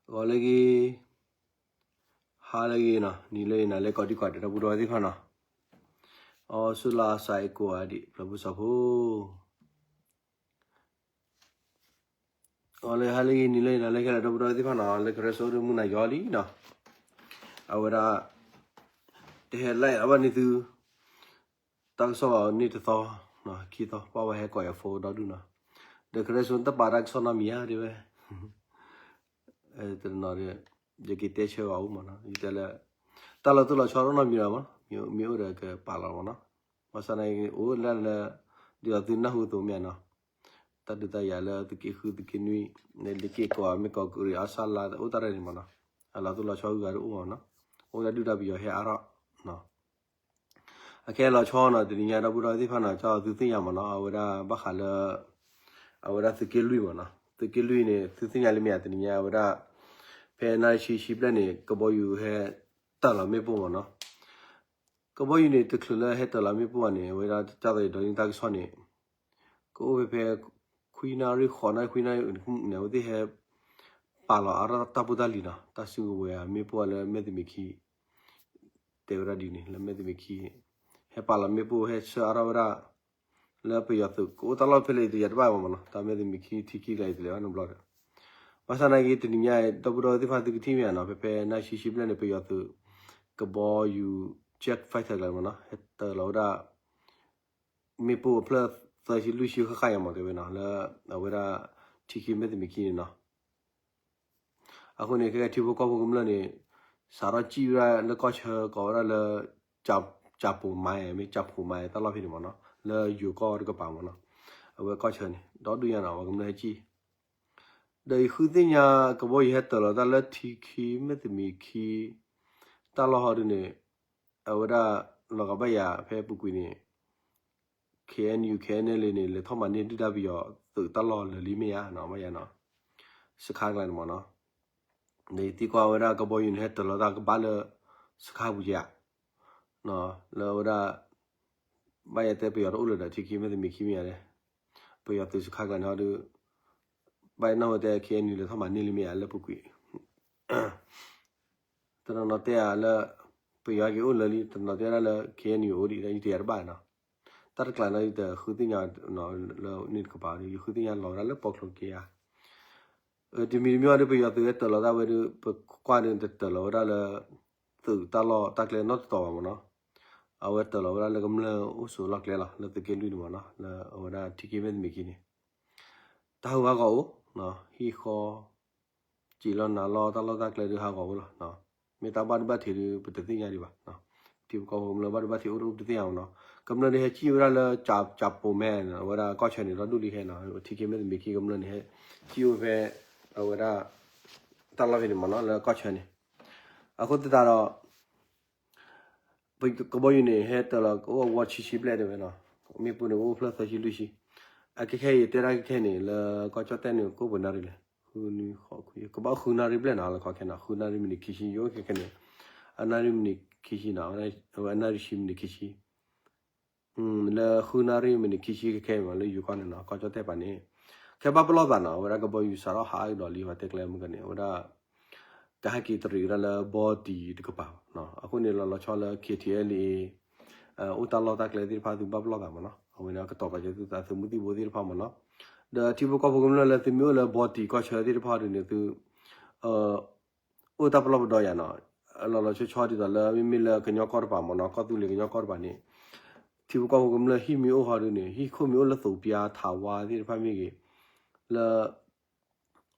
ဂီၤလၢအဂ့ၤ, ဟါလၢအဂ့ၤနီၤ, နံၤလၢအဂ့ၤ နၤလၢအဂ့ၤ ကိးဒံကိးဒဲး ဒီပုၢ်ဒီဝဲၢ်သ့ၣ်တဖၣ်နီၤ, အီ ဆူလၢအစးအံၤကိးဂၤဒံး ပျၢၤဖိစီဖိ ဂီၤလၢအဂ့ၤ ဟါလၢအဂ့ၤ နံၤလၢအဂ့ၤ နၤလၢအဂ့ၤ ခဲလၢာ် ဒီပုၢ်ဒီဝဲၢ်သ့ၣ်တဖၣ်နီၤ, လၢကရၢစိအိၣ်ဒီးမုၢ်နၤယီၤလံနီၤ, အဝဲဒၣ် တဟဲ live အဘၣ်န့ၢ်သု တၢ်ကစီၣ်ဘၣ်န့ၣ်တသီ, ခံသီ ပှၤဝဲဟဲကိးယၤ phone ဒီဒူၣ်နီၤ, ဒီးကရၢစိတပာ်တၢ်ကစီၣ်နီတမံၤဧါ တဲဝဲ, တနီၤဒီး ယက့ၤတဲဆၢအီၤအိၣ်မးနီၤ, ယတဲလၢ တၢ်လီၤတိၢ်လီၤဆီတအိၣ်နီတမံၤလီၤမး, မ့ၢ်အိၣ်ဒီးကပာ်လီၤမးနီၤ, ဘၣ်ဆၣ်သနာ်က့ အိၣ်လၢလၢ ဒ်သိးသုနၢ်ဟူအသိးမ့ၢ်ဧါနီၤ, တၢ်ဒုးတၢ်ယၤလၢသုးက့ဃုသုးက့နွံ န့ၣ် လ့ၤက့ၤကိးမ့ၢ်ကိးကရံးအါစၢ်လါ အိၣ်တၢ်ရဲၣ်န့ၣ်မးနီၤ, အလီၤတိၢ်လီၤဆီဂုၤဂၤတအိၣ်မးနီၤ, အိၣ်ဒၣ်ဒုၣ်ဒါပယီၤဟဲအါထီၣ် အခဲအံၤလီၤဆီနီၤ, တနံၤညါဒီပုၢ်ဒီဝဲၢ်သ့ၣ်တဖၣ်နီၤ, ကၠီသုသ့ၣ်ညါမးနီၤ, အဝဲဒၣ်ဘၣ်ဃးလၢ အဝဲဒၣ်သုးက့လွံၢ်မးနီၤ, သုးက့လွံၢ်န့ၣ် သုသ့ၣ်ညါလၢမ့ၢ်ဧါ, တနံၤညါအဝဲဒၣ် ဖဲနၣ်ရံၣ်ဆံဆံဘျဲၣ်န့ၣ် ကဘီယူၤဟဲတၢၢ်လီၤမ့ၣ်ပိၢ်မးနီၤ, ကဘီယူၤန့ၣ် တချုးလၢဟဲတၢၢ်လီၤမ့ၣ်ပိၢ်ဘၣ်န့ၣ် အဝဲဒၣ်ကၠီသးဒီးန့ၢ်တၢ်ကစီၣ်န့ၣ် ကအိၣ်ဖဲဖဲ ခွံနၣ်ရံၣ် ဃိးနၣ်ရံၣ် ခွံနၣ်ရံၣ်န့ၣ် အဝဲသ့ၣ်ဟဲ ပာ်လီၤအါထီၣ်တၢ်ဖိတၢ်လံၤနီၤ, တၢ်စုကဝဲၤမ့ၣ်ပိၢ်လၢမဲၢ်သမံးခံ တဲဝဲဒၣ်ဒ်န့ၣ် လၢမဲၢ်သမံးခံ ဟဲပာ်လီၤမ့ၣ်ပိၢ် ဟဲဆှၢအါထီၣ်ဝဲဒၣ် လၢပယီၤသုးကအိၣ်တၢ်လီၢ်ဖဲလဲၣ် တယၤတဘၣ်မးနီၤ, တၢ်မဲၢ်သမံးခံထံခံကျါအံၤတလဲၤဘၣ်နီတဘျီဒီး, ဘၣ်ဆၣ်သနာ်က့ တနံၤညါအံၤ ဒီပုၢ်ဒီဝဲၢ်သ့ၣ်တဖၣ်သုကထံၣ်မ့ၢ်ဧါနီၤ, ဖဲဖဲနၣ်ရံၣ်ဆံဆံဘျဲၣ်န့ၣ် ပယီၤသုး ကဘီယူၤ jet fighter ကျါမးနီၤ, ဟဲတၢၢ်လီၤဝဲဒၣ် မ့ၣ်ပိၢ်အဖျၢၣ် သၢဆံလွံၢ်ဆံဃၣ်ဃၣ်ယၤမး တဲဝဲနီၤ, လၢအဝဲဒၣ် ထံခံမဲၢ်သမံးခံန့ၣ်နီၤ, အဃိန့ၣ် ခဲကဲထံဖိကီၢ်ဖိကမျၢၢ်န့ၣ် စးထီၣ်စံၣ်ဝဲဒၣ်လၢကီၢ်ဆၢ ကိးဝဲဒၣ်လၢ ကၠးပိာ်မါ မ့ၢ်ကၠးဖိမါ တၢ်လီၢ်ဖဲန့ၣ်မးနီၤ, လၢယိၤကီၢ်တကပၤမးနီၤ, အဝဲကီၢ်ဆၢန့ၣ် ဒီဒူၣ်ညါနီၤ ပှၤကမျၢၢ်ဟဲစံၣ် ဒီးယဃုသ့ၣ်ညါ ကဘီယူၤဟဲတၢၢ်လီၤတၢ်လၢထံခံမဲၢ်သမံးခံ တၢ်လီၢ်ဟီဒုန့ၣ် အဝဲဒၣ်လီၤဂာ်ဘၣ်ယၤဖဲပူၤကွံာ်န့ၣ် KNU KNLA န့ၣ် လဲၤထီၣ်မၤန့ၢ်ဒုၣ်ဒါပယီၤသုးတၢ်လီၢ်လၢာ်လံမ့ၢ်ဧါနီၤ, ဘၣ်ယၤနီၤ, စခါကျါန့ၣ်မးနီၤ, ဒီးယသံကွၢ်ဝဲဒၣ်ကဘီယူၤန့ၣ် ဟဲတၢၢ်လီၤတၢ်ကဘၣ်လၢ စခါပူၤယၤ လၢအဝဲဒၣ် ဘၣ်ယၤတဲပယီၤတအိၣ်လၢၤဒီး ထံခံမဲၢ်သမံးခံမ့ၢ်ဧါ, ပယီၤသုးစခါကျါန့ၣ်ဟီဒု ဘၣ်ယၤနီၢ်ဝဲတဲ KNU လဲၤထီၣ်မၤန့ၢ်လံမ့ၢ်ဧါလၢပူၤကွံာ် တနီၤနီၤတဲဧါလၢ ပယီၤက့ၤအိၣ်လၢာ်လံ, တနီၤတဲဒၣ်လၢ KNU အိၣ်ဒံး ယတယၤတဘၣ်နီၤ, တၢ်တကျါနီၤ ယတဃုသ့ၣ်ညါ လၢန့ၣ်တကပၤဒီး ယဃုသ့ၣ်ညါလီၤဝဲဒၣ်လၢပိာ်ကျိၤက့ၤဧါ တမံၤတမံၤအံၤဒီး ပယီၤသုးဟဲတၢၢ်လီၤတၢ်ဝဲဒီး ပကွၢ်ဒီးတတၢၢ်လီၤဝဲဒၣ်လၢ သုးတၢ်လီၢ်တၢ်ကျဲနီတတီၤဘၣ်မးနီၤ, အဝဲတၢၢ်လီၤဝဲဒၣ်လၢကမျၢၢ်အိၣ်ဆိးလီၢ်ကျဲလီၤ လၢသုးက့လွံၢ်န့ၣ်မးနီၤ, လၢအဝဲဒၣ်ထံခံမဲၢ်သမံးခံန့ၣ် တၢ်ဟးဂီၤအိၣ်, ဟံၣ်ဃီ စံးလီၤနၤလီၤ တၢ်လီၢ်တၢ်ကျဲဒုးဟးဂီၤဝဲလီၤ, မ့ၢ်တၢ်ဘၣ်ဒိဘၣ်ထံးဒုး ပတသ့ၣ်ညါဒံးဘၣ်, ထံဖိကီၢ်ဖိကမျၢၢ်ဘၣ်ဒိဘၣ်ထံးအိၣ်တအိၣ်ပတသ့ၣ်ညါမးနီၤ, ကမျၢၢ်ဒုးဟဲစံၣ်ဝဲဒၣ်လၢ ကၠးပိာ်မါ အဝဲဒၣ်ကီၢ်ဆၢန့ၣ် ဒီဒူၣ်လံခဲနီၤ, ထံခံမဲၢ်သမံးခံကမျၢၢ်န့ၣ် ဟဲစံၣ်အိၣ်ဖဲ အဝဲဒၣ် တၢ်လီၢ်ဖဲန့ၣ်မးနီၤ လၢကီၢ်ဆၢန့ၣ်, အဃိသတးဒီး ကဘီယူၤန့ၣ် ဟဲတၢၢ်လီၤကအိၣ်ဝီဆံဆံဘျဲၣ်တဲဝဲနီၤ, မ့ၢ်ပူၤန့ၣ် ကအိၣ်ဖျၢၣ်သၢဆံလွံၢ်ဆံ, အခဲခဲအံၤတဲဒၣ်ခဲခဲန့ၣ် လၢကီၢ်ကၠီၣ်တဲၣ်န့ၣ် ကအိၣ်ပှဲၤနၣ်ရံၣ်လဲၣ်, ဃုနွံဃိးခွံ ကဘၣ်ဃုနၣ်ရံၣ်ဘျဲၣ်နီၤ လၢခီခဲနီၤ, ဃုနၣ်ရံၣ်မံးနံးခံဆံ ယအိၣ်ခဲခဲန့ၣ်, အနၣ်ရံၣ်မံးနံးခံဆံနီၤ, အနၣ်ရံၣ်ဆံမံးနံးခံဆံ လၢဃုနၣ်ရံၣ်မံးနံးခံဆံခဲခဲအံၤမး လၢယိၤကီၢ်န့ၣ်နီၤ ကီၢ်ကၠီၣ်တဲၣ်ပၤန့ၣ်, ခဲဘၣ်ပလီၢ်သးနီၤ အဝဲဒၣ်ကဘီယူၤစးထီၣ်ဟးအါကဒီးလံ ပှၤတဲကျဲမုၢ်ကန့ၣ် အဝဲဒၣ် ကဟဲက့ၤတရံးဝဲဒၣ်လၢဘီတံၤတကပၤ, အဃိန့ၣ် လီၤလီၤဆီလၢ KTLA အိၣ်တၢ်လီၢ်တၢ်ကျဲသ့ၣ်တဖၣ် သုဘၣ်ပလီၢ်သးမးနီၤ, အဝဲန့ၣ်ကတီၤပာ်စၢၤသုသးသုးမုၢ်သံၣ်ဘိသ့ၣ်တဖၣ်မးနီၤ, ဒီးထံဖိကီၢ်ဖိကမျၢၢ်လၢသုမ့ၢ်အိၣ်လၢဘီတံၤကီၢ်ဆၢသ့ၣ်တဖၣ်ဒုန့ၣ် သု အိၣ်တၢ်ပလီၢ်ပဒီယၤနီၤ, လီၤလီၤဆီဆီဒ်သိးလၢ မ့မ့ၢ်လၢကညီကီၢ်တပၤမးနီၤ ကီၢ်သူလ့ၤကညီကီၢ်တပၤန့ၣ်, ထံဖိကီၢ်ဖိကမျၢၢ်ဟံၣ်မ့ၢ်အိၣ်ဟီဒုန့ၣ် ဟံၣ်ခိၣ်မ့ၢ်အိၣ်လၢသိးပၠါထးဝါသ့ၣ်တဖၣ်မ့ၢ်ဂ့ၤ, လၢ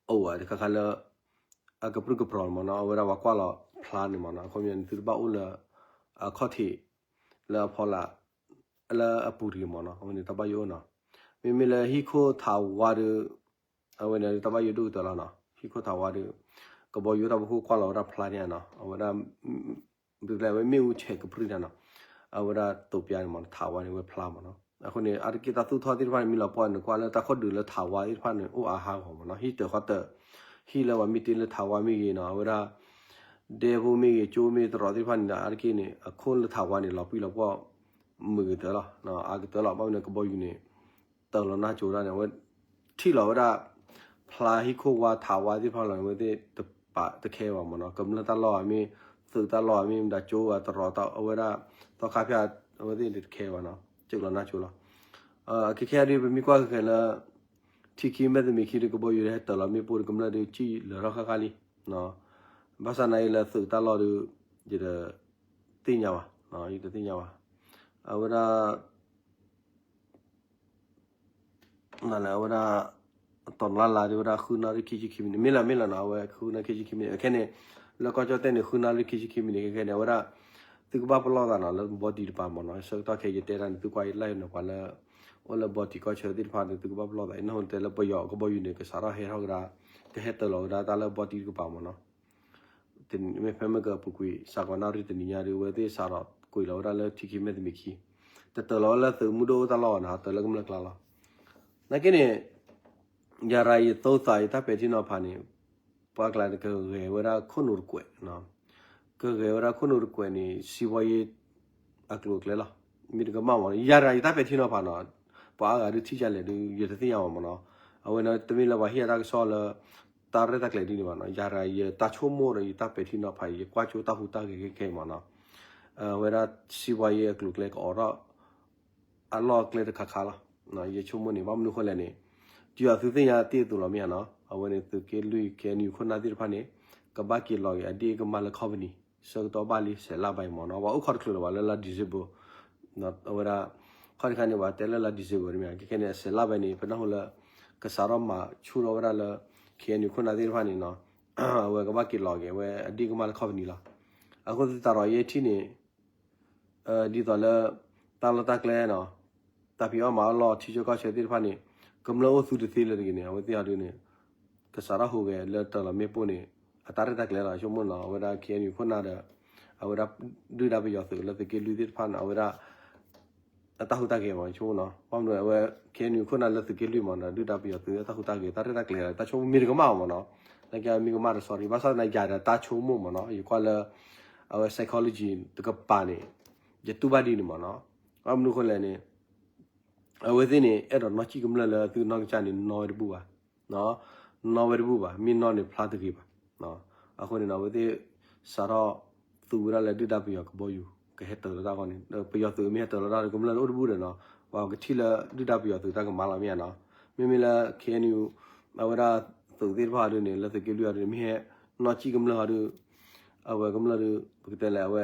အိၣ်ဝဲတခါခါလၢ အကပြုၢ်ကပြီၤမးနီၤ အဝဲဒၣ်ပှၤကွၢ်လီၤဖျါန့ၣ်မးနီၤ အခီပညီန့ၣ် သုတဘၣ်အိၣ်လၢ အခီၣ်ထံး လၢအဖီလာ် လၢအပူၤတဂ့ၤမးနီၤ အဝဲန့ၣ်တၢ်ဘၣ်ယိၣ်အိၣ်နီၤ, မ့မ့ၢ်လၢဟံၣ်ခိၣ်ထးဝါဒီး အဝဲန့ၣ်တၢ်ဘၣ်ယိၣ်ဒိၣ်ကတၢၢ်လီၤနီၤ ဟံၣ်ခိၣ်ထးဝါဒီး ကဘီယူၤတၢ်ဖီခိၣ်ကွၢ်လီၤဝဲဒၣ်ဖျါန့ၣ်နီၤ အဝဲဒၣ် ဒ်လဲၣ်ဝဲမ့ၣ်အူဆဲးကပြုၢ်တၢ်နီၤ, အဝဲဒၣ်သိးပၠါန့ၣ်မး ထးဝါန့ၣ်ဝဲဖျါမးနီၤ, အဃိန့ၣ် အါတက့ၢ်တၢ်သူၣ်ထီၣ်သ့ၣ်တဖၣ်န့ၣ် မ့ၢ်လီၤပှီၢ်န့ၣ် ကွၢ်လၢတၢ်ခိၣ်ဒုးလၢထးဝါသ့ၣ်တဖၣ်န့ၣ် အိၣ်အါဟးဂီၤမးနီၤ, ဟံၣ်တၢၤဃီတၢၤ ဟံၣ်လၢပှၤမ့ၢ်တ့လၢထးဝါမ့ၢ်ဂ့ၤနီၤ အဝဲဒၣ် ဒဲဖိမ့ၢ်ဂ့ၤ ကၠိမ့ၢ်တရီးသ့ၣ်တဖၣ်န့ၣ်ဒီး အါတက့ၢ်န့ၣ် အခိၣ်လၢထးဝါန့ၣ် လီၤပှံၢ်လီၤပှီၢ် မုာ်ကတၢၢ်လီၤ, အါကတၢၢ်လီၤ, ဘၣ်မနုၤကဘီယူၤန့ၣ် တၢၤလီၤနၢ်ကၠိဒၣ်န့ၣ် အဝဲ ထံၣ်လီၤဝဲဒၣ် ဖျါဟံၣ်ခိၣ်ဝါထးဝါသ့ၣ်တဖၣ်လီၤန့ၣ် အဝဲသ့ၣ်တ ပာ်တခဲဘၣ်မ့ၢ်နီၤ, ကမျၢၢ်တၢ်လီၢ်အမ့ၢ် သုးတၢ်လီၢ်အမ့ၢ်မတၤကၠိအတရီတၢ်အဝဲဒၣ် သီခါဖၠၣ် အဝဲသ့ၣ်န့ၣ်တခဲဘၣ်နီၤ, ကၠိကလီၤနၢ်ကၠိလီၤ. ခဲခဲအံၤဒုးပမ့ၢ်ကွၢ်ခဲခဲလၢ ထံခံမဲာ်တမံၤခံဒုးကဘီယူၤဒုးဟဲတၢၢ်လီၤမ့ၣ်ပိၢ်ဒီးကမျၢၢ်ဒုးကံၣ်လၢာ်ထီၣ်ဃၣ်ဃၣ်လံ. ဘၣ်ဆၣ်သနာ်က့လၢသုးတၢ်လီၢ်ဒုး ယတသ့ၣ်ညါဘၣ်, ယတသ့ၣ်ညါဘၣ်. အဝဲဒၣ် နလဲၣ် အဝဲဒၣ် တီၢ်နလါလါဒ်ဝဲဒၣ်ဃုနၣ်ရံၣ်ခံဆံခံမံးနံး မ့ၢ်လၢမ့ၢ်လၢနီၤ အဝဲဃုနၣ်ရံၣ်ခံဆံခံမံးနံး ခဲန့ၣ် လၢကီၢ်ကၠီၣ်တဲၣ်န့ၣ် ဃုနၣ်ရံၣ်ခံဆံခံမံးနံး ခဲခဲန့ၣ် အဝဲဒၣ် သုကဘၣ်ပလီၢ်သးနီၤ လၢဘီတံၢ်တပၤမ့ၢ်နီၤ ဆၢကတီၢ်ခဲအံၤယတဲတၢ်န့ၣ် သုကွၢ်ယလၢယန့ၣ် ပှၤလၢ အိၣ်လၢဘီတံၢ်ကီၢ်ဆၢသ့ၣ်တဖၣ်န့ၣ် သုကဘၣ်ပလီၢ်သး အံၤနၢ်ဟူတဲလၢပယီၤကဘီယူၤန့ၣ် ကစးထီၣ်ဟဲထီၣ်ကဒါ ကဟဲတၢၢ်လီၤကဒါတၢ်လၢဘီတံၢ်တကပၤမ့ၢ်နီၤ မ့ၢ်ဖဲမ့ၢ်ကပူၤကွံာ် စးကီးနၣ်ရံၣ်တနံၤညါဒီး အဝဲသ့ၣ်စးထီၣ်ကွံာ်လီၤဝဲဒၣ်လၢထံခံမဲာ်တမံၤခံ, တတၢၢ်လီၤဝဲလၢသုးမုၢ်ဒိၣ်အိၣ်တၢ်လီၢ်ဘၣ်န့ၣ် ဟးတၢၢ်လၢကမျၢၢ်ကျါလီၤ. နာ်က့န့ၣ် ယၤရၤယသိသးယတၢ်ပဲာ်ထံနီၤဖးန့ၣ် ပှၤကျါန့ၣ် ကဂဲၤဝဲဒၣ်ခိၣ်နူာ်တကွဲး, ကဂဲၤဝဲဒၣ်ခိၣ်နူာ်တကွဲးန့ၣ် စံးဘီယ့ အကျိၤအကျဲလီၤ. မ့ၢ်တကမၣ်မ့ၢ်နီၤ ယၤရၤယတၢ်ပဲာ်ထံနီၤဖးနီၤ ပှၤအါဂၤဒုးထံၣ်ကလဲၣ်ဒုး ယတသ့ၣ်ညါဘၣ်မ့ၢ်နီၤ. အဝဲန့ၣ် တမ့ၢ်လၢပှၤဟ့ၣ်အတၢ်ကစီၣ်လၢ တၢ်ရဲၣ်တၢ်ကျဲၤဒ်န့ၣ်ဘၣ်နီၤ ယၤရၤယတၢ်ဆိကမိၣ်ဒီးယတၢ်ပဲာ်ထံနီၤဖး ယကွၢ်ကၠိတၢ်ဟူးတၢ်ဂဲၤခဲခဲအံၤမ့ၢ်နီၤ အဝဲဒၣ်စံးဘီယ့အကျိၤအကျဲကအိးထီၣ် အလီၢ်အကျဲတခါခါလီၤ. ယဆိကမိၣ်န့ၣ် ဘၣ်မနုၤဃိလဲၣ်န့ၣ် ဒ်သိးသုသ့ၣ်ညါတ့ၢ်အသိးလီၤမ့ၢ်ဧါနီၤ အဝဲန့ၣ်သုးက့လွံၢ် KNU ခိၣ်နၢ်သ့ၣ်တဖၣ်န့ၣ် ကဘၣ်က့ၤလီၤက့ၤအဒ့ၣ်ကမၢ်လၢ company ဆၢကတီၢ်ဘၣ်လံ ဆယ်လပိုင်းမ့ၢ်နီၤ ပှၤအိၣ်ခိးတချုးလၢၤဘၣ်လၢလါ December အဝဲဒၣ် ခီတခါန့ၣ် ပှၤတဲလၢလါ December န့ၣ်မ့ၢ် ခဲခဲန့ၣ် ဆယ်လပိုင်းန့ၣ် ပနၢ်ဟူလၢ ကစးထီၣ်မၤဆူၣ်ထီၣ်ဝဲဒၣ်လၢ KNU ခိၣ်နၢ်သ့ၣ်တဖၣ်န့ၣ်နီၤ အဝဲကဘၣ်က့ၤလီၤက့ၤဝဲအဒ့ၣ်ကမၢ်လၢ company လီၤ. အဃိသတးဒီးယဲထံၣ်န့ၣ် ဒ်သိးလၢ တၢ်လီၢ်တၢ်ကျဲနီၤ တၢ်ဖံးအီၣ်မၤအီၣ်လီၢ်ထံဆၢကီၢ်ဆၢသ့ၣ်တဖၣ်န့ၣ် ကမျၢၢ်အိၣ်သုတသ့လၢၤတဂ့ၤန့ၣ် အဝဲသ့ၣ်အီၤဒုးန့ၣ် ကစးထီၣ်ဟူးဂဲၤလၢတၢ်လီၢ်မ့ၣ်ပိၢ်န့ၣ် အတၢ်ရဲၣ်တၢ်ကျဲၤလီၤ ဆိကမိၣ်နီၤ အဝဲဒၣ် KNU ခိၣ်နၢ်ဒီး အဝဲဒၣ်ဒုၣ်ဒါပယီၤသုးလၢသုးက့လွံၢ်သ့ၣ်တဖၣ်န့ၣ် အဝဲဒၣ် အတၢ်ဟူးတၢ်ဂဲၤမ့ၢ်ဆိကမိၣ်နီၤ ဘၣ်မနုၤအဝဲ KNU ခိၣ်နၢ်လၢသုးက့လွံၢ်မ့ၢ်နီၤ ဒုၣ်ဒါပယီၤသုးအတၢ်ဟူးတၢ်ဂဲၤ တၢ်ရဲၣ်တၢ်ကျဲၤ တၢ်ဆိကမိၣ်မ့ၢ်တကမၣ်မ့ၢ်နီၤ နာ်က့မ့ၢ်ကမၣ်ဒီး sorry ဘၣ်ဆၣ်သနာ်က့ဒီးတၢ်ဆိကမိၣ်မ့ၢ်နီၤ ယကွၢ်လၢ အဝဲ psychology တကပၤန့ၣ် ယတူၢ်ဘၣ်ဒ်န့ၣ်မ့ၢ်နီၤ ဘၣ်မနုၤဃိလဲၣ်န့ၣ် အဝဲသ့ၣ်န့ၣ် အဲၣ်ဒိးနီၢ်ကံၣ်ကမျၢၢ်လၢသုနီၢ်ကစၢ်န့ၣ် နီၢ်ဝဲတဘူၣ်ဘၣ် နီၢ်ဝဲတဘူၣ်ဘၣ် မ့ၢ်နီၢ်န့ၣ်ဖျါတဂ့ၤဘၣ်. အဃိန့ၣ်နီၤ အဝဲသ့ၣ်စးထီၣ်သူဝဲဒၣ်လၢဒုၣ်ဒါပယီၤကဘီယူၤ ကဟဲတၢၢ်လီၤတၢ်အဂီၢ်န့ၣ် ပယီၤသုးမ့ၢ်ဟဲတၢၢ်လီၤတၢ်ဒီး ကမျၢၢ်န့ၣ်အိၣ်တဘူၣ်ဒီးနီၤ ပှၤကထံၣ်လၢဒုၣ်ဒါပယီၤသုးတၢ်ကမၤလီၤမ့ၢ်ဧါနီၤ မ့မ့ၢ်လၢ KNU အဝဲဒၣ်သုးသ့ၣ်တဖၣ်ဒုးန့ၣ် လၢသုးက့လွံၢ်အီၤဒုး မ့ၢ်ဟဲနီၢ်ကံၣ်ကမျၢၢ်ဟီဒုး အဝဲကမျၢၢ်ဒုး ပကတဲလဲၣ် အဝဲ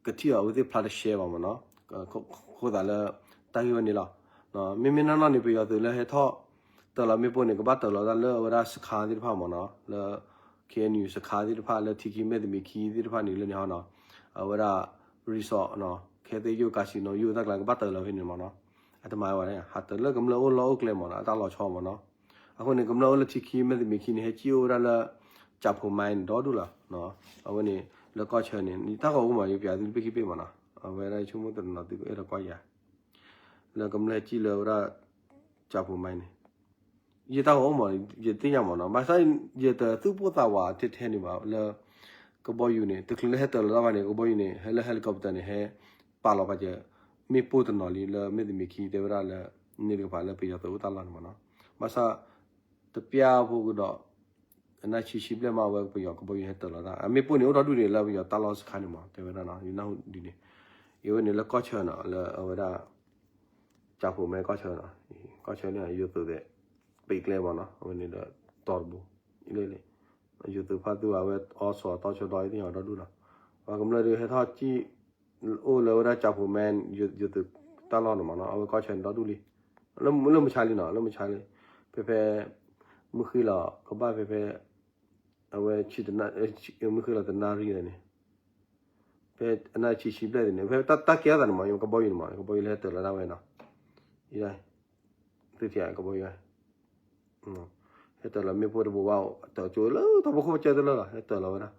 ကထံၣ်အီၤအဝဲသ့ၣ်ဖျါတရှဲဘၣ်မ့ၢ်နီၤ အဃိသတးလၢ တၢ်ဂ့ၢ်ဝဲန့ၣ်လီၤ. မ့မ့ၢ်နီၢ်နီၢ်န့ၣ် ပယီၤသုးလၢဟဲထီၣ် တၢၢ်လီၤမ့ၣ်ပိၢ်န့ၣ် ကဘၣ်တၢၢ်လီၤတၢ်လၢအဝဲဒၣ်စခါသ့ၣ်တဖၣ်မ့ၢ်နီၤ လၢ KNU စခါသ့ၣ်တဖၣ် လၢထံခံမဲာ်တမံၤခံသ့ၣ်တဖၣ်န့ၣ် လၢန့ၣ်ဟီနီၤ အဝဲဒၣ် resort နီၤ ခဲသ့ၣ်ယိၣ် casino ယိၣ်တၢ်ကျါ ကဘၣ်တၢၢ်လီၤဖဲန့ၣ်မ့ၢ်နီၤ အတမၤဝဲန့ၣ် ဟးတၢၢ်လၢကမျၢၢ်အိၣ်လီၢ်အိၣ်ကျဲမ့ၢ်နီၤ အတၢ်လီၤဆီမ့ၢ်နီၤ အဃိန့ၣ် ကမျၢၢ်အိၣ်လၢထံခံမဲာ်တမံၤခံန့ၣ် ဟဲကံၣ်အိၣ်ဝဲဒၣ်လၢ ကၠၣ်ဖိမဲန့ၣ် ဒီဒူၣ်လီၤ. အဝဲန့ၣ် လၢကီၢ်ဆၢန့ၣ် တၢ်ဂီၤအိၣ်မး ယပျးသုလၢပဟံၣ်ပ့ၣ်မ့ၢ်နီၤ အဝဲဒၣ်ဆိကမိၣ်တနီၤသုကအဲၣ်ဒိးကွၢ်ယၤ လၢကမျၢၢ်ဟဲကံၣ်လၢဝဲဒၣ် ကၠၣ်ဖိမဲန့ၣ် ယတၢ်ဂီၤအိၣ်မး ယသ့ၣ်ညါမ့ၢ်နီၤ ဘၣ်ဆၣ် ယတသူၣ်ပိၢ်သးဝးထဲထဲန့ၣ်ဘၣ် လၢ ကဘီယူၤန့ၣ် တချုးလၢဟဲတၢၢ်လီၤတၢ်ဘၣ်န့ၣ် ကဘီယူၤန့ၣ် ဟဲလၢ helicopter န့ၣ် ဟဲပာ်လီၤပာ်စၢၤ မ့ၣ်ပိၢ်တနီၤလံ လၢမဲာ်တမံၤခံတဲဝဲဒၣ်လၢ န့ၣ်တကပၤလၢပယီၤသုးအိၣ်တၢ်လီၢ်န့ၣ်မ့ၢ်နီၤ ဘၣ်ဆၣ် တပျၢ်ဖိကဒီး အနၢ်ဆံဆံဘျဲၣ်မး အဝဲပယီၤကဘီယူၤဟဲတၢၢ်လီၤတၢ် အမ့ၣ်ပိၢ်န့ၣ် အိၣ်ဒီဒူၣ်န့ၣ် လၢပယီၤတၢ်လီၢ်စခါန့ၣ်မ့ၢ် တဲဝဲဒၣ်နီၤ ယနၢ်ဟူဒ်န့ၣ် အဝဲန့ၣ်လၢကီၢ်ဆၢနီၤ လၢအဝဲဒၣ် ကၠၣ်ဖိမဲကီၢ်ဆၢနီၤ ကီၢ်ဆၢန့ၣ် ယိၤသုးသ့ၣ် ပံးကျဲမ့ၢ်နီၤ အဝဲန့ၣ်ဒီးတီၤတဘိ လၢ ယိၤသုးဖါသူအဝဲအီၤဆီၣ်အတီဆၢဒီး ယသ့ၣ်ညါဒီဒူၣ်နီၤ ပှၤကမျၢၢ်ဒုးဟဲထီၣ်ကံၣ် အိၣ်လၢဝဲဒၣ်ကၠၣ်ဖိမဲ ယိၤသုးတၢ်လီၢ်န့ၣ်မ့ၢ်နီၤ အဝဲကီၢ်ဆၢန့ၣ်ဒီဒူၣ်လံ လၢမုၢ်ဆါလံနီၤ လၢမုၢ်ဆါလံ ဖဲဖဲ မုၢ်ဃ့လီၤ ကဘၣ်ဖဲဖဲ အဝဲ မုၢ်ဃ့လီၤတနၣ်ရံၣ်လၢန့ၣ် ဖဲအနၢ်ဆံဆံဘျဲၣ်န့ၣ် ဖဲတၢ်ကဲထီၣ်သးန့ၣ်မ့ၢ် ကဘီယူၤန့ၣ်မ့ၢ် ကဘီယူၤလၢဟဲတၢၢ်လီၤဒၣ်ဝဲနီၤ သုထံၣ်ကဘီယူၤ ဟဲတၢၢ်လီၤမ့ၣ်ပိၢ်တဘိဘၣ် တၢ်ကၠိလၢတၢ်ဖိခိၣ်ပကၢတလၢလီၤ ဟဲတၢၢ်လီၤဝဲဒၣ်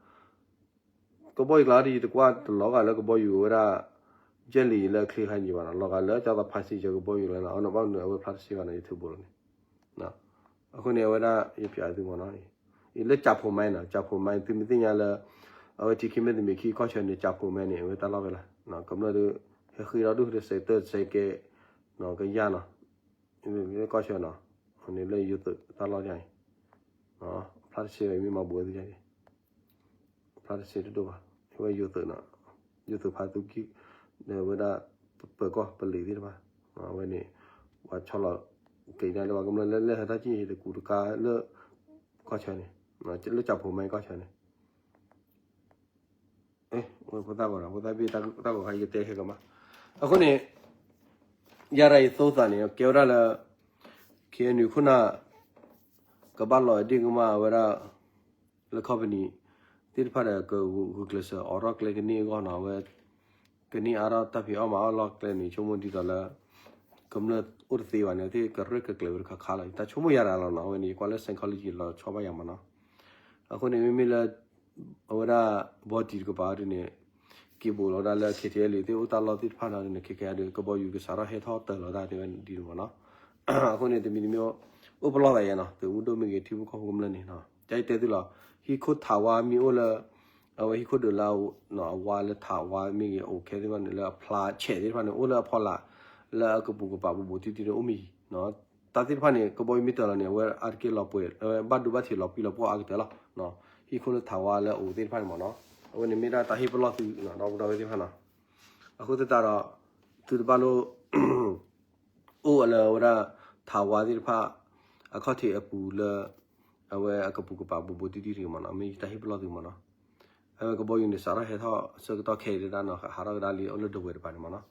ကဘီယူၤကျါဒ်ယတကွၢ်တလီၤဂာ်လၢကဘီယူၤဝဲဒၣ် ယဲၢ်လံာ်လၢအချ့ခါန့ၣ်ဘၣ်နီၤ လီၤဂာ်လၢကၠၣ်သးဖးစံကဘီယူၤလၢနီၤ အနီၢ်ဘၣ်မနုၤအဝဲဖျါတစ့ဘၣ်နီၤ ယထုးဘိလီၤန့ၣ် အဃိန့ၣ် အဝဲဒၣ်ယပျးသုမ့ၢ်နီၤ လၢကၠၣ်ဖိမဲနီၤ ကၠၣ်ဖိမဲ သုမ့ၢ်သ့ၣ်ညါလၢ အဝဲထံခံမဲာ်တမံၤခံကီၢ်ဆၢန့ၣ် ကၠၣ်ဖိမဲန့ၣ် အဝဲတၢ်လီၢ်ဖဲလဲၣ် ကမျၢၢ်ဒုး ဟဲဃ့ဒီဒူၣ်ဒီးစဲးတၢ်စဲးကဲ ကယၢ်နီၤ ကီၢ်ဆၢနီၤ အန့ၣ်လၢယိၤသုးတၢ်လီၢ်ယါအံၤ ဖျါတစ့ဘၣ် မ့ၢ်မၤဘူးဝဲသ့ၣ်ယါအံၤ ဖျါတစဲးတဒိၣ်ဘၣ်, အဝဲယိၤသုးနီၤ, ယိၤသုးဖးသူကံၢ်, ဒီးဝဲဒၣ် ပၢၤကီၢ်ပလံၤသ့ၣ်တဖၣ်, အဝဲန့ၣ် ပှၤဆီလီၤက့ၤဒၣ်လၢပှၤကမျၢၢ်လၢ လၢဟဲထီၣ်ကံၢ်တကူတကါလၢ ကီၢ်ဆၢန့ၣ်, လၢကၠၣ်ဖိမဲကီၢ်ဆၢန့ၣ် ဖိသၣ်ဂီၤဒီး ဖိသၣ်ဘ့ၣ်တၢ်ဂီၤခါ ယကတဲခဲကမး, အဃိန့ၣ် ယၤရၤယသိသးန့ၣ် ကဲဝဲဒၣ်လၢ ခ့ၣ်အဲၣ်ယူၣ် ခိၣ်နၢ် ကဘၣ်လီၤဒ့ၣ်ကမၣ်ဝဲဒၣ် လၢ company သ့ၣ်တဖၣ်ဒီး ကဂုာ်ကျဲးစၢးအိးထီၣ်ကျဲကန့ၢ်အဂီၢ်နီၤ, အဝဲ ကန့ၢ်အါထီၣ်တၢ်ဖံးအီၣ်မၤအီၣ်လီၢ်ကျဲန့ၣ် ဆိကမိၣ်ဒ်သိးလၢ ကမျၢၢ်အိၣ်တသ့ဘၣ်န့ၣ် သ့ၣ်ကရဲၣ်ကကျဲၤဝဲတခါခါလီၤ. ယတၢ်ဆိကမိၣ်ယၤရၤလီၤနီၤ, အဝဲန့ၣ် ယကွၢ်လၢ psychology လီၤဆီဘၣ်ယၤမးနီၤ. အဃိန့ၣ် မ့မ့ၢ်လၢ အဝဲဒၣ် ဘီတံၢ်တကပၤဒ်န့ၣ် က့ၤဘိးလီၤဝဲဒၣ်လၢ ခ့ၣ်ထံးအဲၣ်လံ သ့ၣ်အိၣ်တၢ်လီၢ်သ့ၣ်တဖၣ်နီၤန့ၣ် ခဲကဲဒ် ကဘီယူၤကစးထီၣ်ဟဲထီၣ်တၢၤလီၤတၢ်တဲဝဲဒ်န့ၣ်မးနီၤ. အဃိန့ၣ် တမံၤတမံၤ အိၣ်ပလီၢ်သးယဲနီၤ, သုးမုၢ်ဒိၣ်မ့ၢ်ဂ့ၤ ထံဖိကီၢ်ဖိကမျၢၢ်န့ၣ်နီၤ, ကယတဲသုလီၤ, ဟံၣ်ခိၣ်ထးဝါမ့ၢ်အိၣ်လၢ အဝဲဟံၣ်ခိၣ်ဒုးလၢ အဝါလၢထးဝါမ့ၢ်ဂ့ၤ အိၣ်ခဲသ့ၣ်တဖၣ်န့ၣ် လၢအဖျါဆဲးသ့ၣ်တဖၣ်န့ၣ် အိၣ်လၢအဖီလာ် လၢအကပူၤကပာ်ဘူးဘူးတံၢ်တံၢ်န့ၣ် အိၣ်မ့ၢ်ယံၤနီၤ. တၢ်သ့ၣ်တဖၣ်န့ၣ် ကဘီယူၤမ့ၢ်တၢၤလီၤန့ၣ် အဝဲအါတက့ၢ်လီၤပှဲၤ အဝဲဘၣ်ဒိဘၣ်ထံးလီၤပံလီၤပှီၢ်အါကတၢၢ်လီၤ. ဟံၣ်ခိၣ်လၢထးဝါလၢအအိၣ်သ့ၣ်တဖၣ်န့ၣ်မးနီၤ, အဝဲန့ၣ်မ့ၢ်ဒၣ်တၢ်ဟ့ၣ်ပလီၢ်သု ဒီပုၢ်ဒီဝဲၢ်သ့ၣ်တဖၣ်နီၤ. အဃိသတးဒီး သုတဘၣ်လိၣ် အိၣ်လၢဝဲဒၣ် ထးဝါသ့ၣ်တဖၣ် အခီၣ်ထံးအပူၤလၢ အဝဲအကပူၤကပာ်ဘူးဘူးတံၢ်တံၢ်တဂ့ၤမးနီၤ, မ့ၢ်ယတၢ်ဟ့ၣ်ပလီၢ်သုမးနီၤ. အဝဲကဘီယူၤန့ၣ် စးထီၣ်ဟဲထီၣ်ဆၢကတီၢ်ခဲအံၤဒၣ်နီၤ, ဟးထီၣ်ကဒါလံ အိၣ်လၢဒဝဲၢ်တပၤန့ၣ်မးနီၤ,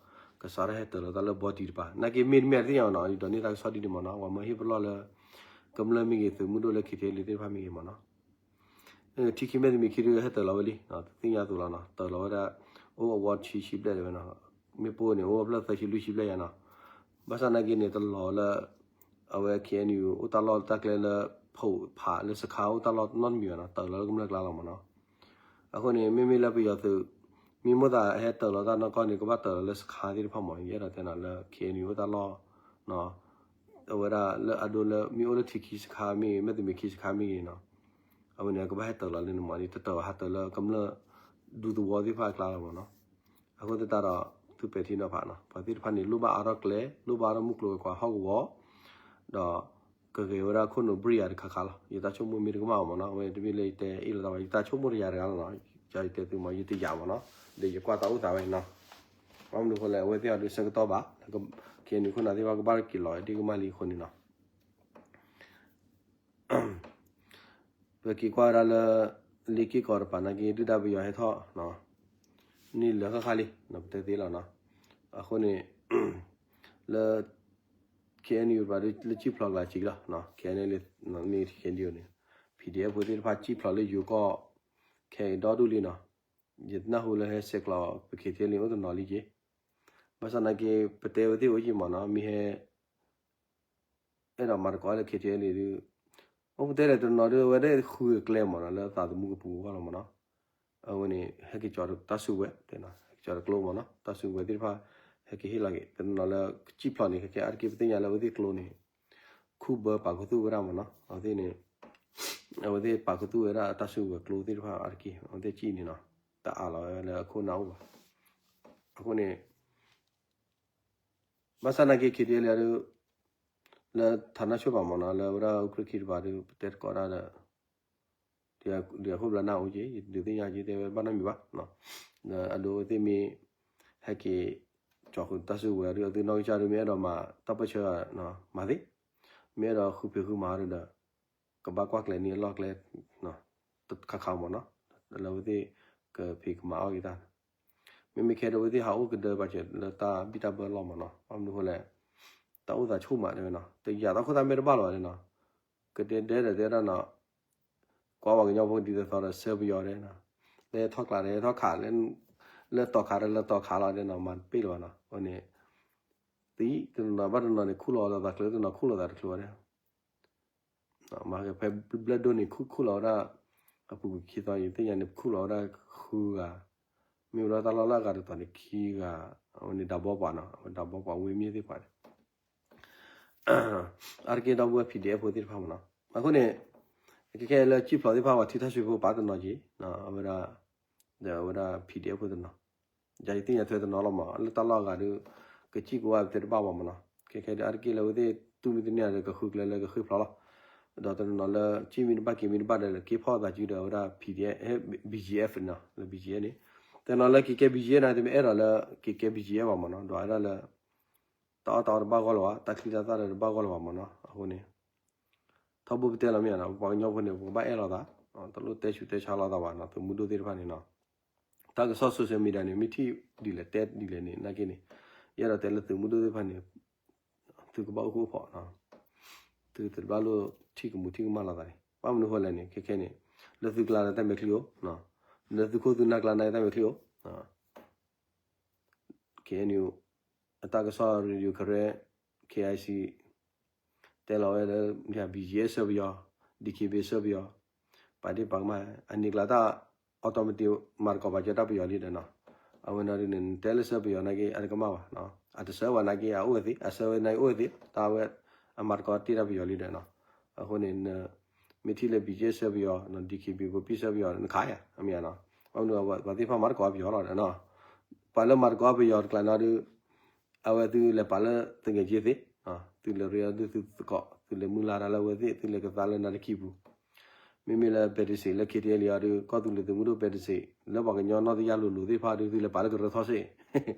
ကစးထီၣ်ဟဲတၢၤလီၤတၢ်လၢဘီတံၢ်တပၤ, နာ်က့မ့ၢ်တမ့ၢ်တသ့ၣ်ညါနီၤ, ယဒိးန့ၢ်တၢ်ကစီၣ်ဒ်န့ၣ်မးနီၤ, ပှၤမၢဟ့ၣ်ပလီၢ်လၢ ကမျၢၢ်မ့ၢ်ဂ့ၤ သုးမုၢ်ဒိၣ်လၢ ခ့ၣ်ထံးအဲၣ်လံ သ့ၣ်တဖၣ်မ့ၢ်ဂ့ၤမးနီၤ. ထံခံမ့ၢ်တမံၤခံဒုးဟဲတၢၤလီၤဝဲလံ, တသ့ၣ်ညါအသိးလီၤနီၤ, တၢၤလီၤဝဲဒၣ် အိၣ်အဝီဆံဆံဘျဲၣ်ဒၣ်ဝဲနီၤ, မ့ၣ်ပိၢ်န့ၣ် အိၣ်ဖျၢၣ်သၢဆံလွံၢ်ဆံဘျဲၣ်ယါနီၤ. ဘၣ်ဆၣ်နာ်က့န့ၣ် တလီၤလၢ အဝဲ ခ့ၣ်အဲၣ်ယူၣ် အိၣ်တၢ်လီၢ်တၢ်ကျဲလၢ ဖိးဖးလၢစခါအိၣ်တၢ်လီၢ်နီတမံၤဘၣ်နီၤ, တၢၤလီၤလၢကမျၢၢ်ကျါလီၤမးနီၤ. အဃိန့ၣ် မ့မ့ၢ်လၢပယီၤသုး မ့ၢ်မိၣ်သးဟဲတၢၤလီၤတၢ်နီၢ်ကီၢ်န့ၣ် ကဘၣ်တၢၤလီၤလၢစခါသ့ၣ်တဖၣ်မး, ယအဲၣ်ဒိးတဲနီၤလၢ ခ့ၣ်အဲၣ်ယူၣ် အိၣ်တၢ်လီၢ် အဝဲဒၣ်လၢအဒိလၢမ့ၢ်အိၣ်လၢထံခံစခါမ့ၢ်ဂ့ၤ မဲၢ်သူၣ်မ့ၢ်ခံစခါမ့ၢ်ဂ့ၤနီၤ, အဝဲန့ၣ် ကဘၣ်ဟဲတၢၤလီၤလၢန့ၣ်မးန့ၣ် တတၢၤဟးတၢၤလၢကမျၢၢ်ဒူသဝီသ့ၣ်တဖၣ်အကျါလီၤမးနီၤ. အဃိသတးဒီး သုပဲာ်ထံနီၤဖးနီၤ, ပှၤသ့ၣ်တဖၣ်န့ၣ် လိၣ်ဘၣ်အါထီၣ်ကျဲ လိၣ်ဘၣ်အါထီၣ်မုၢ်ကျိၤဝဲၤကွာ်ဟီၣ်ကဝီၤ ဒီး ကဂဲၤဝဲဒၣ်ခိၣ်နူာ်ဘြံၣ်ယၤတခါခါလီၤ. ယတၢ်ဆိကမိၣ်မ့ၢ်တကမၣ်အီၤမးနီၤ, အဝဲတမ့ၢ်လၢယတဲအ့ၣ်လိာ်သးဘၣ်, ယတၢ်ဆိကမိၣ်တယၤတဂၤလီၤနီၤ, ယတဲသုမး ယတယာ်မးနီၤ, ဒီးယကွၢ်တၢ်အိၣ်သးဝဲနီၤ. ဘၣ်မနုၤအဃိလဲၣ် အဝဲသ့ၣ်အီၤဒုးဆၢကတီၢ်ဘၣ်, ခ့ၣ်အဲၣ်ယူၣ် ခိၣ်နၢ်သ့ၣ်တဖၣ်ကဘၣ်က့ၤလီၤဒ့ၣ်ကမၣ်လံအဃိန့ၣ်နီၤ. ပက့ၤကွၢ်ဝဲဒၣ်လၢ လ့က့ၢ်ကီးတပၤနာ်က့ ဒုၣ်ဒါပယီၤဟဲထီၣ် န့ၢ်လၢာ်ဃၣ်ဃၣ်လံ ပတဲသ့လီၤနီၤ. အဃိန့ၣ် လၢ ခ့ၣ်အဲၣ်ယူၣ် တပၤဒုး လၢကံၣ်ဖျိးကျါစံးလီၤ, ခ့ၣ်အဲၣ်ယူၣ်န့ၣ် ပံၤဒ့ၣ်ဖိသ့ၣ်တဖၣ် ကံၣ်ဖျိးလၢယိၤကီၢ် ခဲအံၤဒီဒူၣ်လံနီၤ. ယနၢ်ဟူလၢဟဲဆဲးကျိး ပ ခ့ၣ်ထံးအဲၣ်လံ အိၣ်တနီၤလံက့ၤ, ဘၣ်ဆၣ်နာ်က့ ပတဲဝဲသ့ၣ်အိၣ်ယံၤမးနီၤ, မ့ၢ်ဟဲ အဲၣ်ဒိးမၤသကိးလၢ ခ့ၣ်ထံးအဲၣ်လံ ဒုး အိၣ်ပတဲလဲၣ်တနီၤဒုး အဝဲဒၣ်ဃုကျဲမးနီၤ လၢသးသမူကပူၤအဂီၢ်လီၤမးနီၤ. အဝဲန့ၣ် ဟဲက့ၤကၠီၤတၢ်စုကဝဲၤ တဲနီၤ ဟဲက့ၤကၠီၤတကျိမးနီၤ တၢ်စုကဝဲၤသ့ၣ်တဖၣ် ဟဲက့ၤဟ့ၣ်လီၤက့ၤ တနီၤလၢကံၣ်ဖျိးန့ၣ် ခဲကဲအါတက့ၢ် ပသ့ၣ်ညါလၢအဝဲသ့ၣ်ကျိန့ၣ် ခူၣ်ဘၢပာ်ခူသူၣ်ဝဲဒၣ်မးနီၤ အဝဲသ့ၣ်န့ၣ် အဝဲသ့ၣ်ပာ်ခူသူၣ်ဝဲဒၣ်တၢ်စုကဝဲၤကျိသ့ၣ်တဖၣ်အါတက့ၢ် အဝဲသ့ၣ်ကံၣ်န့ၣ်နီၤ တအးလီၤဝဲလၢအခိၣ်နၢ်အိၣ်ဘၣ်. အဃိန့ၣ် ဘၣ်ဆၣ်နာ်က့ ခ့ၣ်ထံးအဲၣ်လံ ဒုး လၢဌာနချုပ်ပၤမးနီၤ လၢဝဲဒၣ်အူကြ့ၢ်ခံတပၤဒုး ပတဲသကိးတၢ်ဒီး ဒ်အဃိဘျီနၢ်အိၣ်က့ၤ ယဒုးသ့ၣ်ညါက့ၤ တဲဝဲဘၣ်နီတမံၤဘၣ်. ဒီးအဒိအဝဲသ့ၣ်မ့ၢ် ဟဲက့ၤ ကၠီၤဃုာ်တၢ်စုကဝဲၤဒုး အသုနီၢ်ကစၢ်ဒုး မ့ၢ်အဲၣ်ဒိးမၤတၢ်ပၢၢ်ဆၢ မၤသ့, မ့ၢ်အဲၣ်ဒိးဃုဖံးဃုမၤဒီး ကဘၣ်ကွၢ်ကျဲၤန့ၢ်အလီၢ်ကျဲ ခါခါမးနီၤ လၢအဝဲသ့ၣ်ကဖံးကမၤအီၣ်က့ၤတၢ် မ့မ့ၢ်ခဲဒုးအဝဲသ့ၣ်ဟးအိၣ်ကဒၢဘၣ်စၢၤလၢတၢ်ဘံၣ်တၢ်ဘၢလီၢ်မးနီၤ ဘၣ်မနုၤအဃိလဲၣ် တၢ်အိၣ်သးဆိကမိၣ်တဲဝဲနီၤ တယာ်တၢ်ခိၣ်သးမဲာ်တဘၣ်လီၤတဲနီၤ ကဒဲဒဲဒီးတဲဒၣ်နီၤ ကွၢ်ပှၤကညီဖိဒ်သိးသိးဒီးဆၢပယီၤတဲနီၤ လၢထီၣ်ကျးဒီးထီၣ်ခး လၢတီၤခးဒီးလၢတီၤခးလီၤတဲနီၤ မၤတပ့ၢ်လၢၤဘၣ်နီၤ အဃိန့ၣ် သံတနီၤဘၣ်တနီၤန့ၣ် ခူၣ်လီၤသးတချုး တနီၤခူၣ်လီၤသးတချုးဝဲဒၣ် မ့ၢ်ဖဲဘျၢၣ်ဒိၣ်န့ၣ် ခူၣ်ခူၣ်လီၤဝဲဒၣ် အပူၤကွံာ်ခံသီ ယသ့ၣ်ညါန့ၣ် ခူၣ်လီၤဝဲဒၣ်ဃုဂၤ, မ့ၢ်ဝဲဒၣ်တၢ်လီၢ်လၢအဂၤတတီၤန့ၣ်ခံဂၤ, အဝဲန့ၣ်ဒးဘီပှၤနီၤ အဝဲဒးဘီပှၤဝ့ၢ်မ့ၢ်သ့ၣ်ပှၤန့ၣ် အါတက့ၢ်ဒီပုၢ်ဝဲၢ် PDF ဖိသ့ၣ်တဖၣ်မ့ၢ်နီၤ, အဃိန့ၣ် ခဲခဲလၢကံၣ်ဖျိးသ့ၣ်တဖၣ် ပှၤထံၣ်တၢ်စုဖိပာ်တနီၤက့ၤ အဝဲဒၣ် ဒီးအဝဲဒၣ် PDF ဖိတနီၤ ယၤယသ့ၣ်ညါထွဲတနီၤလီၤမး လၢတၢ်လီၢ်အဂၤဒုး ကစံၣ်ကိးဂၤပတဲတဘၣ်ဘၣ်မ့ၢ်နီၤ, ခဲခဲဒုးအါတက့ၢ်လၢအဝဲသ့ၣ်တူၢ်မံတန့ၢ်ဒီးကဃုကျဲလၢကဃ့ၢ်ဖျိးလီၤ, ဒီးတနီၤနီၤလၢ က့မံတဘၣ်က့မံတဘၣ်ဒီး က့ၤဖီၣ်သးစုဒီးဝဲဒၣ် P D F, ဟဲ B G F နီၤ, လၢ B G F န့ၣ်, တနီၤလၢက့ၤကဲ B G F န့ၣ် တမ့ၢ်အဲၣ်ဒိးလၢက့ၤကဲ B G F ဘၣ်မ့ၢ်နီၤ, ဒီးအဲၣ်ဒိးလၢ တၢ်အီၣ်တၢ်အီတဘၣ်ဂီၢ်လၢၤဘၣ်, တၢ်ချံတၢ်သၣ်ဒီးတဘၣ်ဂီၢ်လၢၤဘၣ်မ့ၢ်နီၤ, အဃိန့ၣ် ထီဘိပတဲလီၤမ့ၢ်ဧါနီၤ, ပှၤကညီဖိန့ၣ် ပကဘၣ်အဲၣ်လိာ်သး, တလိၣ်တဲဆူးတဲဆါလိာ်သးဘၣ်နီၤ, သုးမုၢ်ဒိၣ်သ့ၣ်တဖၣ်န့ၣ်နီၤ, တၢ်ကစီၣ် social media န့ၣ် မ့ၢ်ထံၣ်ဒ်လဲၣ်တဲဒ်လဲၣ်န့ၣ် နာ်က့န့ၣ်, ယအဲၣ်ဒိးတဲလၢသုးမုၢ်ဒိၣ်သ့ၣ်တဖၣ်န့ၣ် သုကဘၣ်အိၣ်ဃူအိၣ်ဖိးနီၤ, သုတဘၣ်လိၣ်ထံၣ်ကမူးထံၣ်ကမၣ်လိာ်သးန့ၣ်, ဘၣ်မနုၤဃိလဲၣ်န့ၣ် ခဲခဲန့ၣ်, လၢသုကျါဒီးတၢ်မဲာ်ချံအိၣ်, လၢသုခိၣ်သုနၢ်ကျါန့ၣ်တၢ်မဲာ်ချံအိၣ် K N U အတၢ်ကစီၣ် Radio Karen, K I C တဲလီၤဝဲလၢ B G F ဆှၢပယီၤ, D K B A ဆှၢပယီၤ, ပာ်ဒ့ၣ်ပာ်ကမၣ်, အန့ၣ်ကျါတၢ် automatic မၤသကိးပာ်စၢၤတၢ်ပယီၤလံဒီးနီၤ, အဝဲန့ၣ်ဒ်န့ၣ် နတဲလၢဆှၢပယီၤနာ်က့ အတကမၣ်ဘၣ်, အတဆှၢဘၣ်နာ်က့ အအိၣ်ဝဲသ့, အဆှၢဝဲနာ်က့အိၣ်ဝဲသ့, တၢ်ဝဲ အမၤသကိးတ့ၢ်တၢ်ပယီၤလံဒီးနီၤ, အဃိန့ၣ် မ့ၢ်ထံၣ်လၢ B G F ဆှၢပယီၤ, D K B A ပပံၣ်ဆှၢပယီၤ နခးယၤ, အမ့ၢ်နီၤ, ဘၣ်မနုၤပှၤသ့ၣ်တဖၣ်မၤသကိးပယီၤလီၤဒီးနီၤ, ပှၤလၢမၤသကိးပယီၤတကျါန့ၣ်ဒီး အဝဲသုလဲၤပာ်လၢသငဲးက့သ့, သုလဲၤရ့အီၤဒုးသုသကိး, သုလဲၤမုၢ်လၢ်တၢ်လၢအဝဲသ့ၣ်, သုလဲၤကသါလၢနါတခံပူၤ, မ့မ့ၢ်လၢ Baptist လၢ K T L အံၤဒီး ကီၢ်သူလ့ၤသုးမုၢ်ဒိၣ် Baptist လၢပှၤကညီနီၢ်တယၢ်လိၤလိၤသ့ၣ်တဖၣ်ဒီး သုလဲၤပာ်လၢကရၢထီၣ်စ့ၢ်,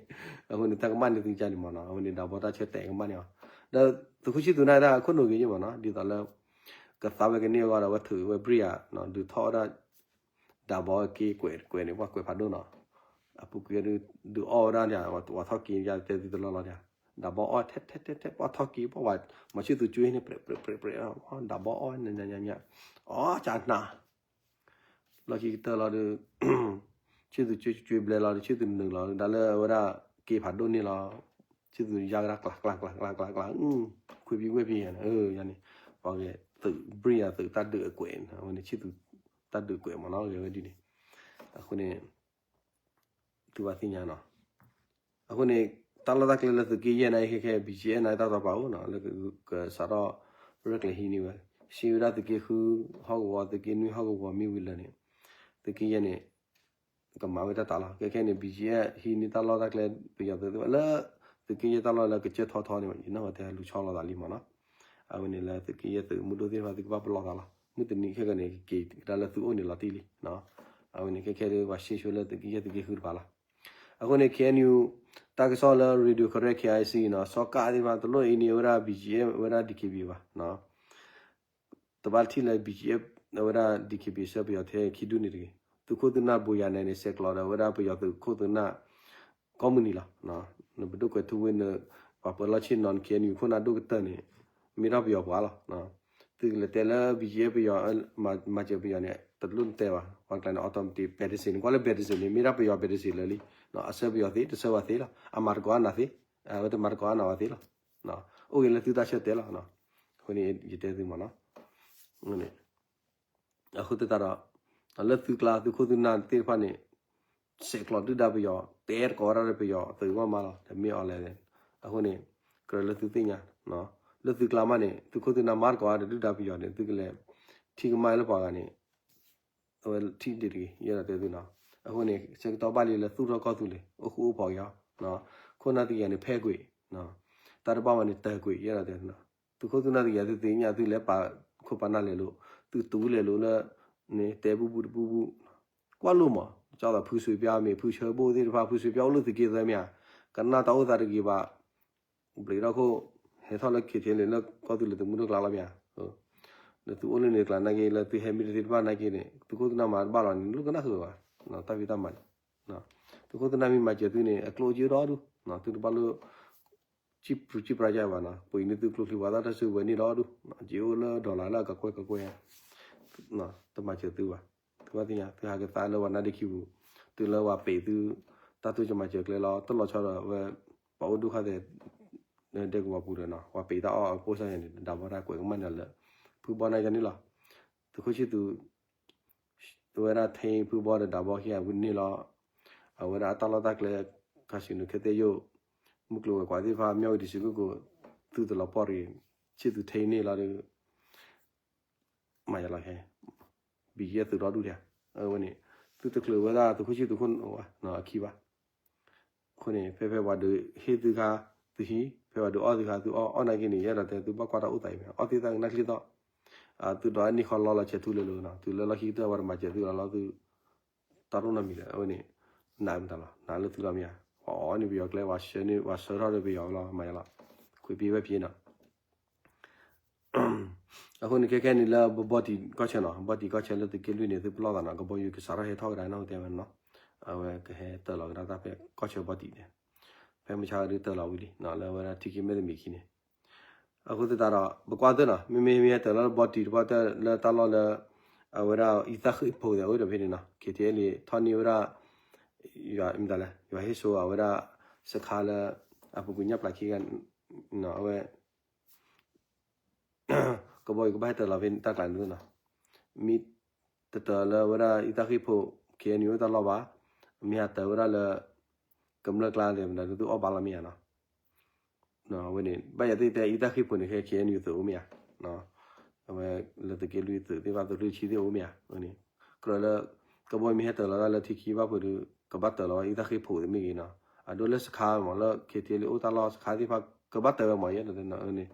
အဃိန့ၣ် တၢ်ကမၣ်န့ၢ်သုကါန့ၣ်မ့ၢ်နီၤ, အဝဲန့ၣ် ဒးဘီတၢ်ဆၢတဲာ်ကမၣ်န့ၢ်အီၤ, ဒီးသုးခိၣ်ဆံၣ်သူနၢ်တၢ်အခိၣ်နူာ်ဂ့ၤယ့ၢ်မ့ၢ်နီၤ, ဒ်သိးလၢ ကသါဝဲကန့ၢ်အဂီၢ်ဒီး အဝဲထုးဝဲဘြံၣ်ဧါ, ဒုးထီၣ်ဝဲဒၣ် ဒးဘီက့ကွဲးကွဲးန့ၣ် ပှၤကွဲးဖးဒိၣ်နီၤ, အပူၤကွံာ်ဒုးအီၣ်ဝဲဒၣ်န့ၣ် ပှၤထီၣ်က့ၤယတဲသုတလီၢ်လီၤဒၣ်, ဒးဘီအီၣ်ထဲထဲထဲထဲ ပှၤထီၣ်က့ၤ ပှၤဝဲ မၤဆံၣ်သူကၠွ့န့ၣ် ပြဲးပြဲးပြဲးပြဲး, ဒးဘီအီၣ်ညါညါညါ, အီၣ်ကနၣ် လီၢ်ခံကတၢၢ်လီၤဒီး ဆံၣ်သူကၠွ့ကၠွ့ဘျဲလီၤဒီး ဆံၣ်သူနုာ်လီၤ ဒၣ်လၢအဝဲဒၣ်က့ဖးဒိၣ်န့ၣ်လီၤ, ဆံၣ်သူယါကဒါကျးကျးကျးကျးကျးကျး, ခွ့ပံဝဲၢ်ပံယါန့ၣ်, ယၤန့ၣ်ပှၤဂဲၤသုးဘြံယၤသုးတၢ်ဒုးအကွဲးန့ၣ်, အဝဲန့ၣ်ဆံၣ်သူတၢ်ဒုးကွဲးမ့ၢ်နီၤ, ဂဲၤဝဲဒ်န့ၣ်, အဃိန့ၣ် သုဘၣ်သ့ၣ်ညါနီၤ, အဃိန့ၣ် တၢ်လီၢ်တၢ်ကျဲလၢသုးက့ယဲၢ်န့ၣ် ခဲခဲ BGF န့ၣ် တၢ်တီပာ်အိၣ်နီၤ, လၢကစးထီၣ်ရဲၣ်ကျဲၤဟံးန့ၢ်ဝဲ, ဟံးဝဲဒၣ်သုးက့ဃုဟီၣ်ကဝီၤ သုးက့နွံဟီၣ်ကဝီၤမ့ၢ်ဝံၤလၢာ်န့ၣ်, သုးက့ယဲၢ်န့ၣ် ကမၤဝဲတၢ်တၢ်လီၤ. ခဲခဲန့ၣ် BGF ဟံးန့ၢ်တၢ်လီၢ်တၢ်ကျဲ ပယီၤသုးသ့ၣ်တဖၣ်လၢ သုးက့ယဲၢ်တၢ်လီၢ်လၢကစၢၢ်ထီထီန့ၣ် ယနၢ်ဟူတဲလူၤဆီလိာ်သးလံမ့ၢ်နီၤ, အဝဲန့ၣ်လၢသုးက့ယဲၢ်သုးမုၢ်ဒိၣ်သ့ၣ်တဖၣ်သုကဘၣ်ပလီၢ်သးလီၤ. မုၢ်တနံၤခဲကနံၣ်န့ၣ် ကက့ၤကဒါလၢသုအိၣ်န့ၣ်လီၤတံၢ်လံ. အဝဲန့ၣ်ခဲခဲဒ်ပှၤရှဲဆိလၢသုးက့ယဲၢ်သုးက့ဃုတဖၣ်လီၤ. အဃိန့ၣ် KNU တၢ်ကစီၣ်လၢ Radio Karen KIC နီၤ, စီၤကးသ့ၣ်တဖၣ် တလိၣ်အံၤန့ၣ် အဝဲဒၣ် BGF အဝဲဒၣ် DKB ဘၣ် တဘၣ်ထံၣ်လၢ BGF အဝဲဒၣ် DKB ဆှၢပယီၤထဲခံဒူၣ်န့ၣ်တဂ့ၤ. သုးခိၣ်သုးနၢ်ဘိယၤနဲန့ၣ် ဆဲးကျိးဒီးအဝဲဒၣ်ပယီၤသုးခိၣ်သုးနၢ် ကိးမုၢ်နံၤလီၤ. နပဒိၣ်ကွဲးထူဝ့ၣ်န ပှၤပၢၤလီၢ်ဆ့ၣ်နီၤ KNU ခိၣ်နၢ်ဒိၣ်ကတၢၢ်န့ၣ် မ့ၢ်ဒၣ်ပယီၤပှၤလီၤ. သုကလဲၤတဲလၢ BGF ပယီၤ မၤစၢၤပယီၤန့ၣ် တလိၣ်နတဲဘၣ်. ပှၤကျါန့ၣ် automatic ပဲတစ့းန့ၣ် ကွၢ်လၢပဲတစ့းန့ၣ် မ့ၢ်ဒၣ်ပယီၤပဲတစ့းလၢာ်လံ. အဆှၢပယီၤသ့ တဆှၢဝဲသ့လီၤ. အမၤသကိးအနၢ်သ့ အဝဲတမၤသကိးအနၢ်ဝဲသ့လီၤ. အိၣ်ဂ့ၤလၢသုတၢ်ဆၢတဲာ်လီၤ. အဃိန့ၣ် ယတဲသုမ့ၢ်နီၤ. အဃိသတးဒီး လၢသုကျါ သုးခိၣ်သုးနၢ်သ့ၣ်တဖၣ်န့ၣ် ဆဲးကျိးဒုၣ်ဒါပယီၤ တဲသကိးဝဲဒၣ်ဒီးပယီၤသုးမးမးလီၤ. တမ့ၢ်အီၤလဲၣ်. အဃိန့ၣ် ကြၢးလၢသုသ့ၣ်ညါ လၢသုကျါမးန့ၣ် သုးခိၣ်သုးနၢ်မၤသကိးဒုၣ်ဒါပယီၤန့ၣ် သုကလဲၤထံၣ်ကမၣ်လၢပှၤဂၤန့ၣ် အဝဲထံၣ်ဒ်တဂ့ၤ ယအဲၣ်ဒိးတဲသုနီၤ. အဃိန့ၣ် ဆၢကတီၢ်ဘၣ်လံလၢသူၣ်ထီၣ်ကီၢ်သူလ့ၤ အိၣ်ဃူအိၣ်ဖိးက့ၤအီၤ. ခိၣ်နၢ်သကံးယၤန့ၣ် ဖဲကွံာ် တၢ်တဘၣ်ဝဲန့ၣ် တၢၢ်ကွံာ် ယအဲၣ်ဒိးတဲသုနီၤ. သုးခိၣ်သုးနၢ်သကံးယၤ သုသ့ၣ်ညါ သုလဲၤပာ်ခိၣ်ပာ်နၢ်လဲၤလိၤ သုတူၢ်လဲၤလိၤလၢ န့ၣ် တဲဘူၣ်ဘူၣ်တဘူၣ်ဘူၣ် ကွၢ်လိမး ကၠီသးဖုဆွံပျါမ့ၢ် ဖုဆၢဘိၣ်သ့ၣ်တဖၣ် ဖုဆွံပျါအိၣ်လၢသုးက့သၢမ့ၢ်ဧါ, ကနၣ်တၢ်အိၣ်သးတဂ့ၤဘၣ် ဘျံးထီၣ်ခိၣ် ဟဲထီၣ်လၢ K T L A လၢကီၢ်သူလ့ၤသုးမုၢ်ဒိၣ်ကျါလီၤမ့ၢ်ဧါ. လၢသုအိၣ်လၢန့ၣ်ကျါနာ်က့ လၢသုဟဲမ့ၢ်တသ့တဖၣ်နာ်က့န့ၣ် သုးခိၣ်သုးနၢ်မၤတဘၣ်လီၤန့ၣ် လိၣ်ကနၣ်ဃုာ်ဘၣ် တၢ်ဖံးတၢ်မၤန့ၣ်. သုးခိၣ်သုးနၢ်မ့ၢ်မၤစၢၤသုန့ၣ် အကျိၣ်အစ့ဒီဒူၣ် သုတဘၣ်လိၣ် စံၣ်ပြူစံၣ်ပြါယါဘၣ်နီၤ ပှ့ၤန့ၢ်သုကျိချံပှၤသၣ်တၢ်စုကဝဲၤန့ၣ်ဒီဒူၣ် စ့အိၣ်လၢ dollar လၢအကကွဲၢ်ကကွဲၢ် တမၤစၢၤသုဘၣ်. သုဘၣ်သ့ၣ်ညါ သုဟးကသါလၢပှၤနါဒ့ခံပူၤ တုၤလၢပှၤပံးသု တၢ်တိစၢၤမၤစၢၤကျဲလီၤ တလီၤဆီဒီးဝဲ ပှၤအိၣ်ဒူၣ်ခါသဲး ဒဲကဝီၤပူၤဒီးနီၤ ပှၤပံးတၢ်အီၣ်အပိၢ်စၢ်ယါန့ၣ် ဒးဘီတၢ်ကွဲးကမၣ်န့ၣ်လၢ ဖုဘီနာ်က့န့ၣ်လီၤ. သုးခိၣ်ဆံၣ်သူ အဝဲဒၣ်ထံဖုဘီဒီးဒးဘီခံဂၤဝံၤန့ၣ်လီၤ. အဝဲဒၣ်အတၢ်လီၢ်တၢ်ကျဲ ခါဆူညါခဲသ့ၣ်ယိၣ် မုၢ်ကျိၤဝဲၤကွာ်သ့ၣ်တဖၣ် မၠီၣ်ဝံၤဒံးစံးကိၣ်ကိၣ် သုတလီၤပှီၢ်တဂ့ၤ ဆံၣ်သူထံန့ၣ်လီၤဒီး မၤယါလီၤခဲ ဘံၣ်ယဲၢ်သုးဒီဒူၣ်ဒံး အဝဲန့ၣ် သုတချုးဝဲဒၣ်သုးခိၣ်ဆံၣ်သူခိၣ်အခံဘၣ်. အဃိန့ၣ် ဖဲဖဲပှၤဒုးဟ့ၣ်သုခါ သုဟံး ဖဲပှၤဒုးအီၣ်သုခါ သုအီၣ် အီၣ်နာ်က့န့ၣ် ယအဲၣ်ဒိးတဲသုဘၣ်ကွၢ်တၢ်အိၣ်သးအံၤမ့ၢ် အီၣ်သ့ၣ်သၣ်ကနၣ်ချံသီၣ် သုဒိးန့ၢ်ခီလီလီၤဆဲးထူလၢလၢနီၤ, သုလၢလီၢ်ခံကတၢၢ်ပှၤတမၤစၢၤသုလီၤလီၤသု တၢ်ရိၣ်နီတမံၤလၢအဝဲန့ၣ် နာ်မတၤလီၤ နာ်လၢသုလီၤမ့ၢ်ဧါ, ပှၤအီၣ်န့ၢ်ပယီၤကျဲ ပှၤဆှၢန့ၢ် ပှၤဆှၢထီၣ်ဒီးပယီၤလီၤ မၤယလီၤ, ခွ့ပ့ဝဲပ့နီၤ အဃိန့ၣ် ခဲခဲန့ၣ်လၢဘီတံၢ်ကီၢ်ဆၢနီၤ, ဘီတံၢ်ကီၢ်ဆၢလၢသုးက့လွံၢ်န့ၣ် သုပလီၢ်သးနီၤ, ကဘီယူၤကစးထီၣ်ဟဲထီၣ်ကဒါနီၣ်တဲဝဲနီၤ, အဝဲကဟဲတၢၤလီၤကဒါတၢ်ဖဲကီၢ်ဆၢဘီတံၢ်န့ၣ်, ဖဲမုၢ်ဆါဒုးတၢၤလီၤဝံၤလံနီၤ, လၢအဝဲဒၣ်ထံခံမ့ၢ်တမံၤခံန့ၣ်, အဃိသတးဒီး ပကွၢ်သ့နီၤ, မ့မ့ၢ်မ့ၢ်ဟဲတၢၤလီၤလၢဘီတံၢ်တပှၢ်တၢၢ်လၢတၢ်လီၢ်လၢ အဝဲဒၣ်အံသၣ်ဃ့ၢ်ဖိးသ့ၣ်အိၣ်ဒီးဖဲန့ၣ်နီၤ, ခ့ထံလံ ထီၣ်န့ၢ်ဝဲဒၣ် ယွၤမတၤလဲၣ် ယွၤဟ့ၣ်စိအဝဲဒၣ် စခါလၢ အပူၤကွံာ်ညၣ်ပျၢ်ခံဂၤ အဝဲ ကဘီယူၤကဘၣ်ဟဲတၢၤလီၤဖဲတၢ်ကျးန့ၣ်နီၤ, မ့ၢ်တတၢၤလၢအဝဲဒၣ်အံသၣ်ဃ့ၢ်ဖိး ခ့ၣ်အဲၣ်ယူၣ် အိၣ်တၢ်လီၢ်ဘၣ်, မ့ၢ်ဟဲတၢၤဝဲဒၣ်လၢ ကမျၢၢ်ကျါသ့ၣ်မတၤဒုးသုအီၣ်ဘၣ်လီၤမ့ၢ်ဧါနီၤ အဝဲန့ၣ် ဘၣ်ယၤသ့ၣ်တဲအံသၣ်ဃ့ၢ်ဖိးန့ၣ် ခဲ ခ့ၣ်အဲၣ်ယူၣ် သုးအိၣ်မ့ၢ်ဧါ, အဝဲလၢသုးက့လွံၢ်သုးသ့ၣ်တဖၣ် သုးလွံၢ်ဆံသ့ၣ်အိၣ်မ့ၢ်ဧါ, အဝဲန့ၣ် ကြၢးလၢ ကဘီယူၤမ့ၢ်ဟဲတၢၤလီၤတၢ်လၢထံခံဘၣ်ဖုးဒီး ကဘၣ်တၢၤလီၤဝဲအံသၣ်ဃ့ၢ်ဖိးသ့ၣ်မ့ၢ်ဂ့ၤနီၤ, အဒိလၢစခါမး လၢ ခ့ၣ်ထံလံ အိၣ်တၢ်လီၢ်စခါသ့ၣ်တဖၣ် ကဘၣ်တၢၤဝဲမးယဲၢ်န့ၣ်,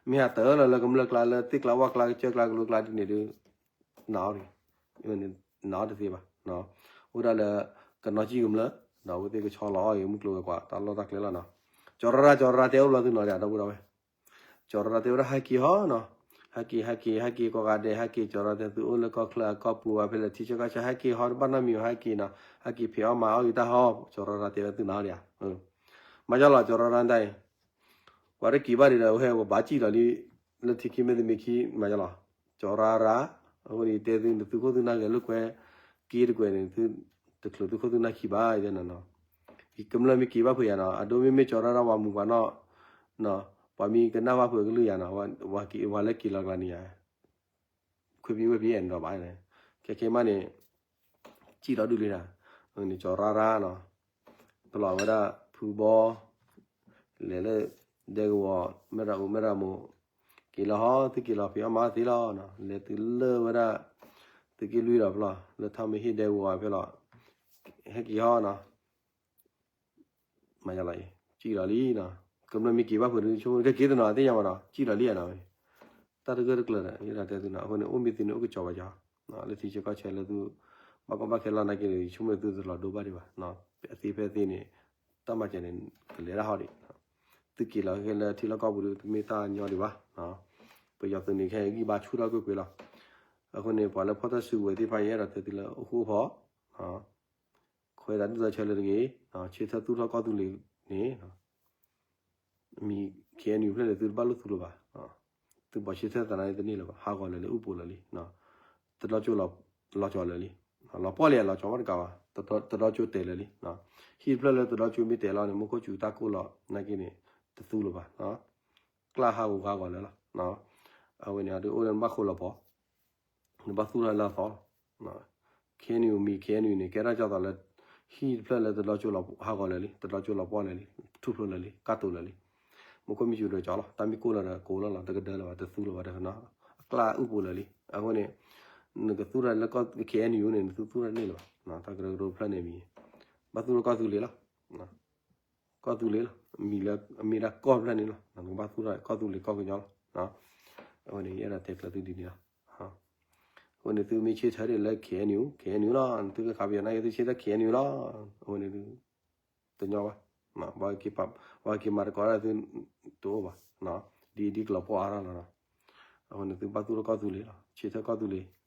မ့ၢ်ဟဲတၢၤလီၤလၢကမျၢၢ်ကျါလၢသ့ၣ်ကျါဝၣ်ကျါကစၢၢ်ကျါကလိကျါဒ်န့ၣ်ဒီး နာ်အီၤတဂ့ၤ, နာ်အီၤတသ့ဘၣ်, အိၣ်ဒၣ်လၢ ကနီၢ်ကံၢ်ကမျၢၢ် ဒီးအဝဲသ့ၣ်ကဆီလီၤအီၣ်ဂ့ၤမုၢ်ကျိၤဝဲၤကွာ်တၢ်လီၢ်တၢ်ကျဲလီၤနီၤ, ကၠီၤရၤရၤ ကၠီၤရၤရၤတဲအိၣ်ဘျီသုနီၤဒီး ဒီပုၢ်ဒီဝဲၢ် ကၠီၤရၤရၤတဲဝဲဒၣ်ဟဲက့ၤဟီနီၤ, ဟဲက့ၤ ဟဲက့ၤ ဟဲက့ၤ ကိးဂၤဒဲး ဟဲက့ၤ ကၠီၤရၤရၤတဲသုအိၣ်လၢကီၢ်ချၢအကီၢ်ပူၤဘၣ်ဖဲလဲၣ် ထံဆၢကီၢ်ဆၢ ဟဲက့ၤဟီတဘၣ်နီတမံၤ ဟဲက့ၤနီၤ, ဟဲက့ၤဖံးအီၣ်မၤအီၣ်ဂ့ၤတၢ်ဟီ, ကၠီၤရၤရၤတဲဝဲသုနီၤဒီး မၤကၠီလီၤ ကၠီၤရၤရၤတၢ်အံၤ ပှၤတက့ၤဘၣ်ဒံးဒီး ဟဲဝဲဘၣ်စံၣ်လီၤလံ လၢထံခံမ့ၢ်တမံၤခံ မၤကၠီလီၤ, ကၠီၤရၤရၤ, အဃိန့ၣ် တဲသု နသုခိၣ်သုနၢ်ဂဲၤလိာ်ကွဲ က့တကွဲးန့ၣ် သု တချုးသုခိၣ်သုနၢ်ခံဘၣ် တဲနီၤနီၤ, ကမျၢၢ်မ့ၢ်က့ၤဘၣ်ဖုးယၤနီၤ အဒိမ့မ့ၢ်ကၠီၤရၤရၤပှၤမုာ်ပှၤနီၢ်, ပှၤမ့ၢ်ကနၣ်ဘၣ်ဖုးကလုၢ်ယၤနီၤ, ပှၤလၢက့ၤလီၤကျါန့ၣ်ယၤ ခွ့ပံဝဲပံအဲၣ်နီၤဘၣ်, ခဲခဲမးန့ၣ် စံၣ်လီၤဒုးလံတၢ်, န့ၣ်ကၠီၤရၤရၤနီၤ, ပလီၤဝဲဒၣ်ဖုဘီ, လဲၤလၢ ဒဲကဝီၤ မဲၢ်ရၤအူမဲၢ်ရၤမိၤ, က့ၤလီၤဟီ သုက့ၤလီၤဖံးအီၣ်မၤအီၣ်သ့လီၤ, လဲၤတုၤလၢဝဲဒၣ် သုးက့လွံၢ်ဒီးဖျီ လၢထီၣ်မ့ၢ်ဟ့ၣ်ဒဲကဝီၤဖဲလီၤ, ဟဲက့ၤဟီနီၤ မၤယလီၤအံၤ စံၣ်လီၤလံနီၤ, ကမျၢၢ်မ့ၢ်က့ၤဘၣ်ဖုးဒုး ဆိကမိၣ်ကက့ၤတနီၤသ့ၣ်ညါဘၣ်နီၤ စံၣ်လီၤလံနီၤ, တၢ်တဂၢၢ်တကျၢၤဒီး ယဲဒၣ်တဲသုနီၤ အဃိန့ၣ် အိၣ်မ့ၢ်သုန့ၣ် အိၣ်ကစီၤပၤကီ, လၢထံဆၢကီၢ်ဆၢလၢသု ဘၣ်ကီဘၣ်ခဲလီၤနာ်က့န့ၣ် ဆိကမိၣ်သုတလီၤဒိဘၣ်ဒံးဘၣ်, အသ့ဖဲသ့န့ၣ် တၢ်မၤစၢၤန့ၣ် ကလဲၤဒၣ်ဟီဒံး, သုက့ၤလီၤခဲလၢာ်ထံလီၢ်ကီၢ်ပူၤဒုး တမ့ၢ်တၢ်ညီဒံးဘၣ်, ပယီၤသုးန့ၣ်ခဲအံၤဂံၢ်ဘါဆူၣ်ထီၣ်ကွ့ၢ်ကွ့ၢ်လီၤ, အဃိန့ၣ် ပှၤလၢဖီၣ်တၢ်စုကဝဲၤသ့ၣ်တဖၣ် ယအဲၣ်ဒိးတဲသုလၢအိၣ်ဃူအိၣ်ဖိး ခွဲးတၢ်ဒုၣ်တၢ်ဆၢလၢတဂ့ၤ, ဆၢထၢၣ်သူၣ်ထီၣ်ကီၢ်သူလ့ၤန့ၣ်, မ့ၢ် ခ့ၣ်အဲၣ်ယူၣ် ဖျၢၣ်န့ၣ် သုတဘၣ်လိၣ်သူလၢၤဘၣ်, သုဘၣ်ဆၢထၢၣ်သနာ်က့တန့ၢ်လၢၤဘၣ် ဟးဂီၤလၢာ်လံ အိၣ်ပိာ်လၢာ်လံ, တဒီကၠိလီၤကၠီလၢာ်လံ, လီၤပှီၢ်လံ လီၤကၠီမ့ၢ်တကးဘၣ်, တဒီကၠိတဲာ်လၢာ်လံ, ဟံၣ်တဖျၢၣ်လၢတဒီကၠိမ့ၢ်တဲာ်လီၤန့ၣ် မူခိၣ်စူၤတၢ်ကိၢ်လီၤနာ်က့န့ၣ် တသူလၢၤဘၣ်, ကျၢ်ဟးဂီၤဟးဂီၤလၢာ်လီၤ, အဝဲန့ၣ် အဒုးအိၣ်လၢနဘၣ်ဃိလီၤပှီၢ် နဘၣ်သူၣ်ထီၣ်လၢအသီလီၤ, ခ့ၣ်အဲၣ်ယူၣ်မ့ၢ် ခ့ၣ်အဲၣ်ယူၣ်န့ၣ် ကဲထီၣ်ကၠီသးလၢ ဟံၣ်တဖျၢၣ်လၢတဒီကၠိလီၤဟးဂီၤလၢာ်လံ တဒီကၠိလီၤပှီၢ်လၢာ်လံ ထူၣ်ဖျိလၢာ်လံ ကၢ်တိၤလၢာ်လံ, မူခိၣ်မ့ၢ်စူၤဒီးကၠီလီၤ တၢ်မ့ၢ်ကိၢ်လီၤဒီးကိၢ်လီၤလီၤ တကဒၢလၢၤဘၣ် တသူလၢၤဘၣ်ဒီးနီၤ, အကျၢ်အုၣ်ပိာ်လၢာ်လံ, အဃိန့ၣ် နကသူၣ်ထီၣ်လၢကီၢ် ခ့ၣ်အဲၣ်ယူၣ်န့ၣ် နသူသူၣ်ထီၣ်တန့ၢ်လၢၤဘၣ်, တၢ်ကရၢကရိတဖျၢၣ်န့ၣ်မံၤ ဘၣ်သူၣ်ထီၣ်ကီၢ်သူလ့ၤလီၤ ကီၢ်သူလ့ၤလီၤ, မံၤလၢအမ့ၢ်ဒၣ်ကီၢ်ဖျၢၣ်န့ၣ်လီၤ, နကဘၣ်သူၣ်ထီၣ်ကီၢ်သူလ့ၤကီၢ်ကညီလီၤ, အဝဲန့ၣ် ယအဲၣ်ဒိးတဲကျၢၤသုဒ်န့ၣ်လီၤ, အဃိန့ၣ် သုမ့ၢ်ဆၢထၢၣ်ဒံးလၢ ခ့ၣ်အဲၣ်ယူၣ် ခ့ၣ်အဲၣ်ယူၣ်လီၤ, သုကခးပယီၤနာ်က့ သုဆၢထၢၣ် ခ့ၣ်အဲၣ်ယူၣ်လီၤ, အဝဲန့ၣ် တညီဘၣ်, ပှၤက့ၤမၤတကိးဒၣ်သု တအိၣ်ဘၣ်, ဒ်ဒ်ကလီၤပှီၢ်အါထီၣ်လီၤ, အဃိန့ၣ် သုဘၣ်သူၣ်ထီၣ်ကီၢ်သူလ့ၤလီၤ, ဆၢထၢၣ်ကီၢ်သူလ့ၤ, တီတီလိ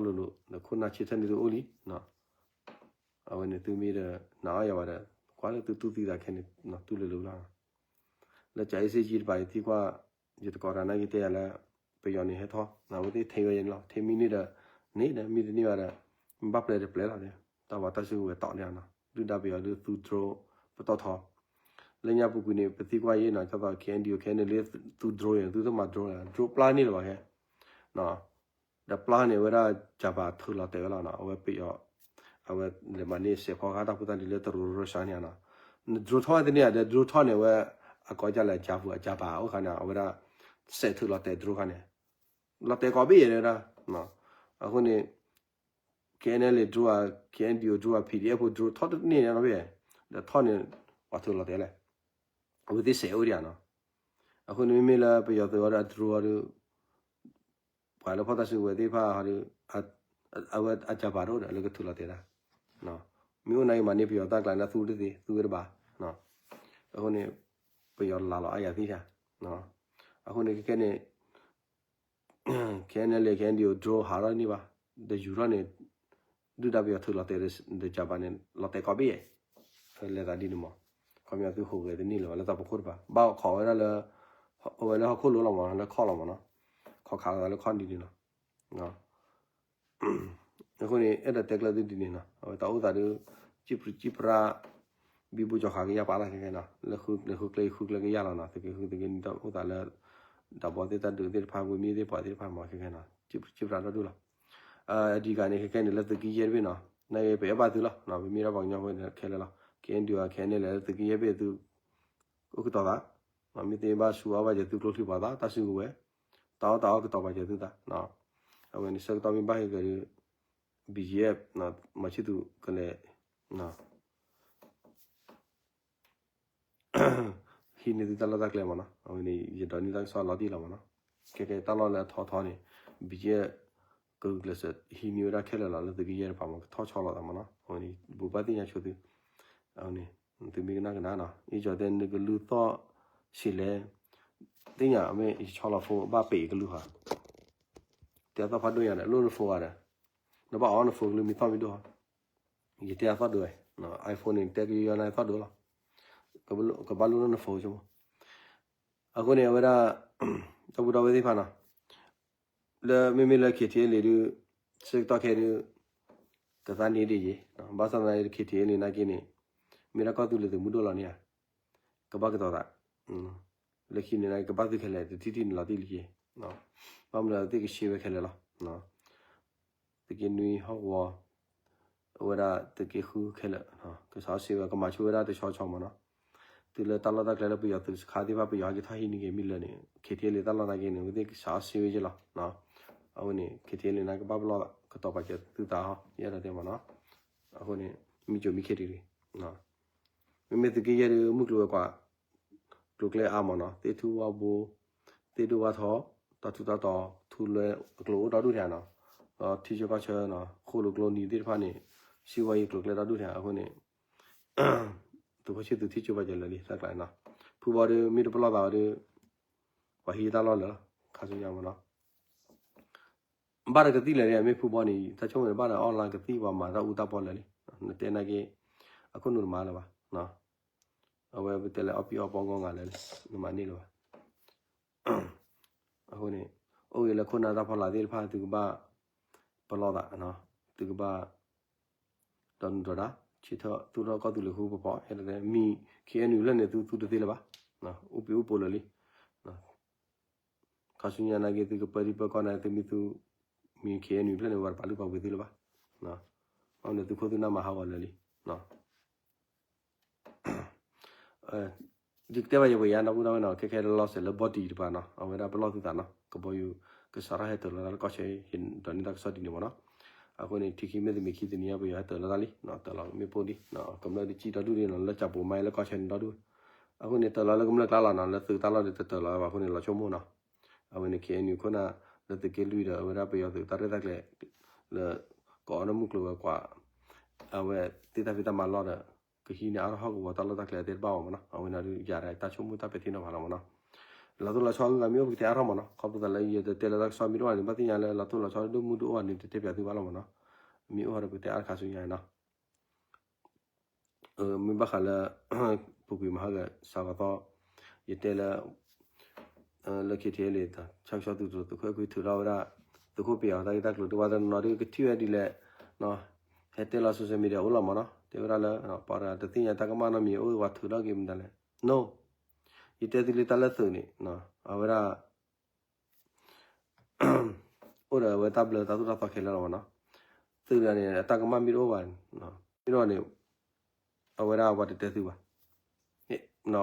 ၤလိၤ ဒီးခိၣ်နၢ်ဆၢထၢၣ်န့ၣ်သုအိၣ်လံ အဝဲန့ၣ်သုမ့ၢ်ဒီးနာ်အီၤယၤဝဲဒီး ကွၢ်လၢသုတူၢ်သံသးခဲန့ၣ် တူၢ်လိၤလိၤလီၤ, လၢကၠၤအ့စ့ကၠံတပၤ ယသံကွၢ် ယတကိးတၢ်နာ်က့တဲယၤလၢ ပယီၤန့ၣ်ဟဲထီၣ် အဝဲသ့ၣ်ထဲဝဲယၤန့ၣ်လီၤ, ထဲမံန့ၢ်ဒီး န့ၢ်ဒီး မ့ၢ်တန့ၢ်ဘၣ်ဒီး ဘၣ်ပျဲတပျဲလီၤ, တၢ်ဝဲတၢ်စုကဝဲၤတီန့ၣ်နီၤ ဒုၣ်ဒါပယီၤဒုးသူ drone ပတီၢ်ထီ လၢညါပူၤကွံာ်န့ၣ် ပသံကွၢ်ယဲနီၤ ကၢ်သိး ခ့ၣ်အဲၣ်ယူၣ် ခ့ၣ်အဲၣ်ယူၣ် လၢသူ drone န့ၣ် သုတမၤ drone လၢ drone ပျၢ်န့ၢ်လၢၤဘၣ်ခဲ ဒီးပျၢ်န့ၣ် အဝဲဒၣ် Java ထုးလီၤတဲာ်ဝဲလီၤနီၤ, အဝဲပယီၤ အဝဲလဲၤမၤန့ၢ်စဲးဖီကဟၣ်တၢ်ဖိတၢ်လံၤလၢတရူးရၢစၢန့ၣ်နီၤ, န drone ထီၣ်ဝဲတန့ၢ်ဧါဒီး drone ထီၣ်န့ၣ် အဝဲ အကိးဒ်လဲၣ် Java အ Java အိၣ်ခါန့ၣ် အဝဲဒၣ် စဲးထုးလီၤတဲာ် drone ခါန့ၣ် လီၤတဲာ်ကိးဘ့ၣ်ယဲၢ်ဒၣ်, အဃိန့ၣ် KNLA drone ဧါ KNDO drone ဧါ PDF drone ထီၣ်တန့ၢ်နီတဘ့ၣ်, ဒီးထီၣ်န့ၣ် ပှၤထုးလီၤတဲာ်လဲၣ်, အဝဲသ့ၣ်စဲးအိၣ်ဒံးဧါနီၤ, အဃိန့ၣ်မ့မ့ၢ်လၢပယီၤသုးအီၤဒီး drone အီၤဒီး ပှၤလၢဖီၣ်တၢ်စုကဝဲၤသ့ၣ်တဖၣ်ဟီဒီး အဝဲအကၢၤပၤတအိၣ်ဒီးလၢကထုးလီၤတဲာ်တၢ်, မ့ၢ်အိၣ်နာ်က့မၤန့ၢ်ပယီၤတၢ်ကျါန့ၣ် သူတသ့ သူဝဲတဘၣ်, အဃိန့ၣ် ပယီၤလၤလီၤအါယၤသ့ၣ်ဧါ, အဃိန့ၣ်ခဲကဲန့ၣ် ခဲအံၤန့ၣ်လဲၤ ခဲအံၤဒံး drone ဟးထီၣ်န့ၢ်ဘၣ်, ဒီးယူၤထီၣ်န့ၣ် ဒုၣ်ဒါပယီၤထုးလီၤတဲာ်ဒီးကၢၤပၤန့ၣ် လီၤတဲာ်ကီဘ့ၣ်ယဲၢ်, လဲၤသးဒ်န့ၣ်မး, ခီပညီသုဟူးဂဲၤတန့ၢ်လၢၤဘၣ်လၢတၢ်ဖီခိၣ်တပၤ, ဘၣ်ခိးဝဲဒၣ်လၢ အဝဲလၢဟီၣ်ခိၣ်လိလီၤမး လၢခီၣ်လီၤမးနီၤ, ခိးခးလီၤသးလၢခီၣ်ဒ်န့ၣ်နီၤ. အဃိန့ၣ် အဲၣ်ဒိးတဲကျၢၤသုဒ်န့ၣ်နီၤ, အဝဲတၢ်အိၣ်သးဒုး စံၣ်ပြံစံၣ်ပြါ ဘံဘူကၠီၤဃာ်ကယၢ်ပာ်လီၤခဲခဲနီၤ, လၢဃုကျဲဃုကျဲကယၢ်လီၤနီၤ, သုးက့ဃုသုးက့နွံတၢ်အိၣ်သးလၢ ဒီးဘီသ့ၣ်တၢ်ဒုးသ့ၣ်တဖၣ် ဝ့ၢ်မ့ၢ်သ့ၣ်ပှၤသ့ၣ်တဖၣ်မးခဲခဲနီၤ, စံၣ်ပြံစံၣ်ပြါဒီဒူၣ်လီၤ. အဓိကန့ၣ် ခဲခဲန့ၣ် လၢသုးက့ယဲၢ်တဘ့ၣ်နီၤ, နာ်က့ပအဲၣ်ဘၣ်သုလီၤ, ပမ့ၢ်ဒၣ်ပှၤကညီဖိခဲလၢာ်လီၤ, ခဲအံၤဒုး ခဲအံၤန့ၣ်လဲၤလၢသုးက့ယဲၢ်ဘ့ၣ်သု အိၣ်ကတီၤသး, မ့ၢ်သ့ဘၣ်ဆူအီၣ်ဘၣ်ကဲၤသုကျိချံပှၤသး တၢ်စုကဝဲၤ, တၢ်အီၣ်တၢ်အီကတီၤပှၤကဲၤသုသး, အဝဲန့ၣ်ဆၢကတီၢ်မ့ၢ်ဘၣ်ဟဲကဒီး ဘံယဲၢ် မၤဆံၣ်သူးကလဲၤ ဟံးန့ၢ်သုတၢ်လီၢ်တၢ်ကျဲမးနီၤ, အဝဲန့ၣ် ယဒိးန့ၢ်တၢ်ကစီၣ်လီၤတံၢ်လီၤမးနီၤ, ခဲကဲတၢ်လီၢ်လၢအထီထီန့ၣ် ဘံယဲၢ် ကဂုာ်ကျဲးစၢးဟံးန့ၢ်ဝဲဒၣ်ခဲလၢာ်လီၤ, လၢသုးက့ယဲၢ်တပၤမး ကထီၣ်ဆီလီၤသးမးနီၤ, အဝဲန့ၣ် ဘူးဘၣ်သ့ၣ်ညါဆိသု, အဝဲန့ၣ် သုမ့ၢ်ကနၣ်ကနၣ်နီၤ, ယကၠီတဲနကလုၢ်သီၣ်ဆံးလဲၣ်, သ့ၣ်ညါမ့ၢ်ယဆီလီၤဖိဘၣ်ပ့ၤကလုၢ်ဟါ, တဲသီၣ်ဖးဒိၣ်ညါဒီး လိၣ်နဖိဂၤဒီး နဘၣ်အီနဖိကလုၢ်မ့ၢ်သီၣ်မ့ၢ်ဒိၣ်ဟါ, ယတဲအသီၣ်ဒိၣ်ဝဲ, iPhone န့ၣ် တဲကယီယီန့ၣ်သီၣ်ဒိၣ်လီၤ, ကဘၣ်လိၣ်နဖိဆိကမိၣ်, အဃိန့ၣ် အဝဲဒၣ် ဒီပုၢ်ဒီဝဲၢ်သ့ၣ်တဖၣ်နီၤ, လၢမ့မ့ၢ်လၢ KTLA ဒုး ဆၢကတီၢ်ခဲဒုး ကသးန့ၣ်ဒ်အံၤ, ဘၣ်ဆၣ်သနာ်က့ KTLA နာ်က့န့ၣ် မ့ၢ်ဒၣ်ကီၢ်သူလ့ၤသုးမုၢ်ဒိၣ်လီၤန့ၣ်ဧါ, ကဘၣ်ကတီၤသး, လၢခံန့ၣ်နာ်က့ ကဘၣ်သုခဲလၢာ်တထံၣ်ထံၣ်န့ၣ်လီၤတံၢ်လံက့, ဘၣ်မနုၤသုးကဆှၢဝဲခဲလၢာ်လီၤ သုးက့နွံဟီၣ်ကဝီၤ, အဝဲဒၣ်သုးက့ဃုခဲလၢာ်, ကစးအီၣ်စ့ဝဲ ကမၤဆိဝဲဒၣ်တဆီဆီမးနီၤ, တုၤလၢတၢ်လီၢ်တၢ်ကျဲလၢပယီၤသုးစခါသ့ၣ်တဖၣ် ပယီၤဟဲက့ၤထီၣ်ဟံးန့ၢ်က့ၤမ့ၢ်လၢာ်န့ၣ် KTLA တၢ်လီၢ်နာ်က့န့ၣ် အဝဲသ့ၣ်ကစးအီၣ်စ့ဝဲယဲၢ်လီၤ, အဝဲန့ၣ် KTLA နာ်က့ဘၣ်ပလီၢ်သး ကတီၤပာ်စၢၤသုသးဟီ ယအဲၣ်ဒိးတဲမးနီၤ, အဃိန့ၣ် မ့ၢ်ကၠိမ့ၢ်ခဲတဂ့ၤ မ့မ့ၢ်သုးက့ယဲၢ်ဒုး မုၢ်ကျိၤဝဲၤကွာ် ကျိၤကျဲအါမးနီၤ, သ့ၣ်ထူဝါဘိ, သ့ၣ်ဒိၣ်ဝါထီ, တၢ်ထူးတၢ်တီၤ, ထူလွဲကျိၤအိၣ်ဒီဒူၣ်ထံနီၤ, ဒီးထံဆၢကီၢ်ဆၢနီၤ, ဃိၣ်လိာ်ကျိနံၤသ့ၣ်တဖၣ်န့ၣ် စံးဝဲယံၤကျိၤကျဲဒီဒူၣ်ထံအဃိန့ၣ် သုးခိၣ်ဆံၣ်သူးထံၣ်ကၠိဘၣ်ကဲလၢာ်လံ တၢ်ကျါနီၤ, ဖုဘီဒုး မ့ၢ်တပလီၢ်သးဝဲဒုး ပှၤဟံးတၢ်လီၢ်လၢာ်လီၤ ခါဆူညါမးနီၤ ဘၣ်တကသံၣ်လၢာ်န့ၣ် မ့ၢ်ဖုဘီန့ၣ် တၢ်ဆိကမိၣ်န့ၣ် ဘၣ်ဒီး online ကသံၣ်ပှၤမၤတၢ်အူတၢ်ပီလၢာ်လံ, နတဲနာ်က့ အခိၣ်နူာ်တမၤလၢၤဘၣ်, အဝဲပတဲလၢအီၣ်ပံအီၣ်ပီဂီၢ်ဂၤလၢာ်လံ, နမၤန့ၢ်လၢၤဘၣ် အဃိန့ၣ် အိၣ်ဂ့ၤလၢခိၣ်နၢ်တၢ်ဖီလာ်သ့ၣ်တဖၣ် သုကဘၣ်ပလီၢ်သး, သုကဘၣ် ဒီးနုာ်ဒီးတၢ် ဆၢထၢၣ်သူၣ်ထီၣ်ကီၢ်သူလ့ၤဃူပပီၤ ဟဲဒီးမံၤ ခ့ၣ်အဲၣ်ယူၣ် ဖျၢၣ်န့ၣ် သုသူတသ့လၢၤဘၣ်, အိၣ်ပံၤအိၣ်ပိာ်လၢာ်လံ, ခါဆူညါနာ်က့ သုကပၢထံပၢကီၢ်န့ၣ် သုမ့ၢ်သူ မံၤ ခ့ၣ်အဲၣ်ယူၣ် ဖျၢၣ်န့ၣ် ပှၤတပာ်လုၢ်ပာ်ပှ့ၤသုလၢၤဘၣ်, အဝဲန့ၣ်သုခိၣ်သုနၢ်မၤဟးဂီၤလၢာ်လံ ဒ်ကတဲဘၣ်ယပှဲၤယါ ဒီပုၢ်ဒီဝဲၢ်နီၤ ခဲခဲလီၤစဲၤလၢဘီတံၢ်တပၤနီၤ အဝဲဒၣ်ပလီၢ်သုသးနီၤ ကဘီယူၤ ကစးထီၣ်ဟဲတၢၤလီၤတၢ်လၢကီၢ်ဆၢ ဟ့ၣ်ဒိးန့ၢ်တၢ်ကစီၣ်ဒ်န့ၣ်မးနီၤ, အဃိန့ၣ် ထံခံမ့ၢ်တမံၤခံတနံၤညါ ပယီၤဟဲတၢၤလီၤတၢ်လံ တၢၤလီၤမ့ၣ်ပိၢ်လံ ကမျၢၢ်တကံၣ်ဒီဒူၣ်ဒ်နီၤ လၢကၠၤပိၤမါလၢကီၢ်ဆၢန့ၣ်ဒီဒူၣ်, အဃိန့ၣ်တၢၤလီၤလၢကမျၢၢ်ကျါလီၤနီၤ လၢသုးတၢ်လီၢ်ဒီးတတၢၤလီၤဘၣ်အဃိန့ၣ် လီၤဆိကမိၣ်နီၤ, အဝဲန့ၣ် ခ့ၣ်အဲၣ်ယူၣ် ခိၣ်နၢ် လၢသုးက့လွံၢ်ဒီး အဝဲဒၣ်ပယီၤသုးတၢ်ရဲၣ်တၢ်ကျဲၤ လၢ ကအိးန့ၢ်မုၢ်ကျိၤဝဲၤကွာ် အဝဲသ့ၣ်တၢ်ဖံးတၢ်မၤလီၢ်ဒီး ကဟံးန့ၢ်အါထီၣ်ဟီၣ်ကဝီၤတၢ်လီၢ်တၢ်ကျဲသ့ၣ်တဖၣ်အီၤမးနီၤ အဝဲန့ၣ်ဒုးယၤဒီးတၢ်ဆိကမိၣ်တၢ်ပဲာ်ထံနီၤဖးလီၤမးနီၤ, လီၤတိၢ်လီၤဆီသးမ့ၢ်အိၣ်ပကတဲအါထီၣ်မးနီၤ ခီဖျိသးလၢယတတဲလၢတၢ်ကစီၣ်မ့ၢ်တအိၣ်န့ၣ် ဘၣ်သ့ၣ်ညါလၢလီၤတိၢ်လီၤဆီဒိၣ်မုၢ်ဒိၣ်အိၣ်ဘၣ်န့ၣ် တတဲပၠးသုဘၣ်လီၤမးနီၤ, မ့ၢ်အိၣ်ဒီးပကတဲအါတခါဆူညါနီၤ မ့ၢ်ဘၣ်ဃးလၢ ပူၤကွံာ်မဟါဂၤစးကီးသီ ယတဲလၢ လၢ ခ့ၣ်ထံၣ်လံ ဆၣ်ကဆီသုးတရိးသုးခိၣ်အဲၣ်ခွံထုးထီၣ်ဝဲဒၣ် သုးခိၣ်ပယီၤတၢ်ဂ့ၢ်တၢ်ကျိၤ တဝဲတနီၤဒုးကထံၣ်ဝဲဒ်လဲၣ် ဟဲတဲလီၤ social media အိၣ်လီၤမးနီၤ တဲဝဲဒၣ်လၢ ပှၤတဂၤတသ့ၣ်ညါတၢ်ကမၣ်နီတမံၤ အိၣ်ဝဲထုးထီၣ်က့ၤမတၤလဲၣ် no ယတဲသုလံတၢ်လၢသုးန့ၣ် အဝဲဒၣ် အိၣ်ဒီးအဝဲတၢ်ဘျၢတၢ်သိၣ်တၢ်သီခဲလၢာ်လီၤမးနီၤ, သုးန့ၣ် အတၢ်ကမၣ်မ့ၢ်တအိၣ်ဘၣ်, မ့ၢ်တအိၣ်န့ၣ် အဝဲဒၣ်ပှၤတတဲသုဘၣ်,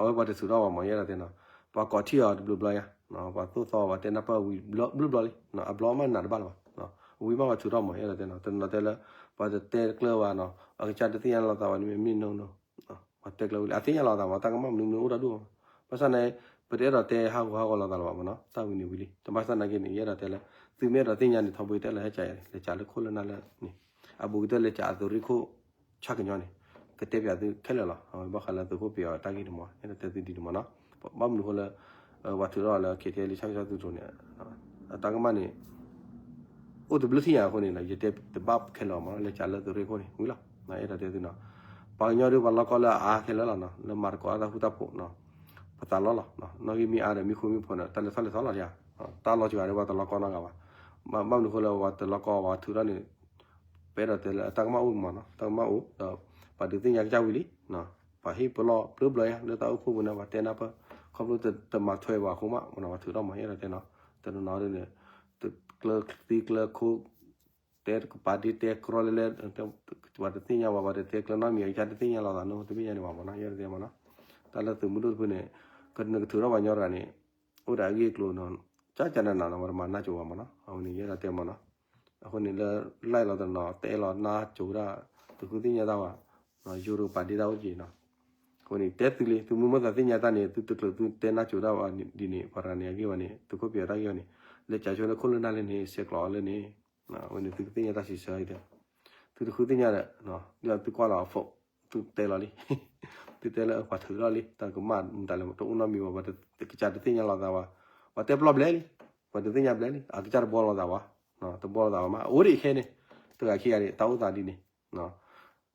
အဝဲပှၤတထုးထီၣ်ဘၣ်မး ယအဲၣ်ဒိးတဲနီၤ, ပှၤကိးထံၣ်အီၤတဘျီဘျီယါ, ပှၤသိၣ်သီပှၤတဲနၢ်ပၢၢ်ဝံၤဘျီဘျီလံ, အဘျီမးနးတဘၣ်လၢၤဘၣ်, ဝံၤမးပှၤထုးထီၣ်မး ယအဲၣ်ဒိးတဲနီၤ, တနီၤတဲလၢ ပှၤတတဲတကျၢၢ်ဘၣ်နီၤ, အကစၢ်တသ့ၣ်ညါလိာ်သးဘၣ်န့ၣ်မ့ၢ်နီၤ, ပှၤတဲကျၢၢ်ဝံၤလံ အသ့ၣ်ညါလိာ်သးမး တၢ်ကမၣ်မနုၤမနုၤအိၣ်တၢ်ဒူၣ်မး, ဘၣ်ဆၣ်န့ၣ် ပတအဲၣ်ဒိးတဲဟးဂီၤဟးဂီၤလိာ်သးလၢၤဘၣ်မးနီၤ, တၢ်ဝံၤန့ၣ်ဝံၤလံ, တဘၣ်ဆၣ်နာ်က့န့ၣ် ယအဲၣ်ဒိးတဲလၢ သုမ့ၢ်အဲၣ်ဒိးသ့ၣ်ညါန့ၣ် ထီဘိတဲလၢဟဲကၠးယၤန့ၣ် လဲၤကၠးလၢခိၣ်လၢနၢ်လၢန့ၣ် အဘူးကတၢၢ်လဲၤကၠးအသုးရ့ၣ်ခိၣ် ဆၣ်ကညီန့ၣ် ကတဲပၠးသုခဲလၢာ်လီၤ. အဝဲဘၣ်ဃးလၢသုးခိၣ်ပယီၤအတၢ်ဂ့ၢ်န့ၣ်မး အဲၣ်ဒိးတဲသုဒ်န့ၣ်မးနီၤ. ဘၣ်မနုၤအဃိလၢ ပှၤထုးထီၣ်လၢ ခ့ထံလံ ဆၣ်ကညီသုးတြိၤန့ၣ် အတၢ်ကမၣ်န့ၣ် အိၣ်တဘျုးထံၣ်ညါအဃိန့ၣ် ယတဲတဘၣ်ခဲလၢာ်မးနီၤ လဲၤကၠးလၢသုးရ့ၣ်ခိၣ်န့ၣ်ဝံၤလီၤ. အဲၣ်ဒိးတဲသုနီၤ ပှၤကညီဒုးပှၤလီၢ်ကီၢ်လၢအအါခဲလၢာ်လီၤနီၤ လၢမၤသကိးတၢ်ဃူတၢ်ဖိးနီၤ ပသးလီလီၤ. နီၣ်ဂံၢ်မ့ၢ်အါဒီးမ့ၢ်ဃူမ့ၢ်ဖိးန့ၣ် တၢ်လဲၤထီၣ်လဲၤထီလီၤယါ တၢ်လီၤစှၤဒီးပှၤတလီၢ်ကီၢ်နီတဂၤဘၣ်. ဘၣ်မနုၤအဃိလၢပှၤတလီၢ်ကီၢ်ပှၤထုးထီၣ်န့ၣ် ပအဲၣ်ဒိးတဲလၢတၢ်ကမၣ်အိၣ်မးနီၤ တၢ်ကမၣ်အိၣ်ဒီး ပှၤဒုးသ့ၣ်ညါကစၢ်ဝံၤလံ ပှၤဟ့ၣ်ပလီၢ်ဘျၢဘျၢယါ လၢတၢ်အိၣ်ဖှိၣ်ပူၤန့ၣ် ပှၤတဲနၢ်ပၢၢ် ခီဖျိတမၤထွဲဘၣ်အဃိမး ပှၤထုးထီၣ်မး အဲၣ်ဒိးတဲနီၤ တနီၤနီၤဒ်န့ၣ် တကျၢၤသံကျၢၤခိ တဲကပာ်ဒ့တဲကြီလဲလဲ ပှၤတသ့ၣ်ညါဘၣ် ပှၤတတဲကျၢၤနီတမံၤ အကစၢ်တသ့ၣ်ညါလိာ်သးနီတမ့ၢ်ညါန့ၣ်ဘၣ်မးနီၤ အဲၣ်ဒိးတဲမးနီၤ တၢ်လၢသုးမုၢ်ဒိၣ်တဖုန့ၣ် ကနကထုးထီၣ်ပှၤကညီတဂၤန့ၣ် အိၣ်ဒီးအဂ့ၢ်အကျိၤနီၤ ကၠၢ်ကၠၢ်နးနးနီၤ ပှၤတမၤနၢ်ကၠိဘၣ်မးနီၤ အဝဲန့ၣ် အဲၣ်ဒိးတဲမးနီၤ အဃိန့ၣ်လၢ live လီၤတနီၤ တဲလီၤနၢ်ကၠိဒၣ် သုးဃုသ့ၣ်ညါတၢ်ဘၣ် ယိၤရိပာ်ဒ့တၢ်အိၣ်တက့ၢ်နီၤ အဃိန့ၣ် တဲသုလံ သုမုၢ်မ့ၢ်သးသ့ၣ်ညါတၢ်န့ၣ် သုတကျၢၤသုတဲနၢ်ကၠိဒၣ်ဝဲဒ်န့ၣ် ပှၤတဂၤန့ၣ် အဂ့ၢ်ဝဲန့ၣ် သုးခိၣ်ပယီၤတၢ်ဂ့ၢ်ဝဲန့ၣ် လဲၤကၠးဆိလၢခိၣ်လၢနၢ်လၢန့ၣ် ဆဲးကျိးအီၤလၢန့ၣ် အဝဲန့ၣ် သုကသ့ၣ်ညါတၢ်စံးဆၢအံၤဒီး သုတဃုသ့ၣ်ညါဒီး ဒ်သိးသုကွၢ်လီၤအ phone သုတဲလီၤလံ သုတဲလၢပှၤထုးထီၣ်လံ တၢ်ကမၣ်မတၤလဲၣ် တအိၣ်နီတမံၤဘၣ် ပှၤတကစၢ်တသ့ၣ်ညါလိာ်သးဘၣ် ပှၤတဲပျီဘျဲလံ ပှၤတသ့ၣ်ညါဘျဲလံ အကစၢ်တဘှီလိာ်သးဘၣ် တဘှီလိာ်သးဘၣ်မး အိၣ်ဒံးခဲန့ၣ် တဂၤခံဂၤဒံး တၢ်အိၣ်သးဒ်န့ၣ်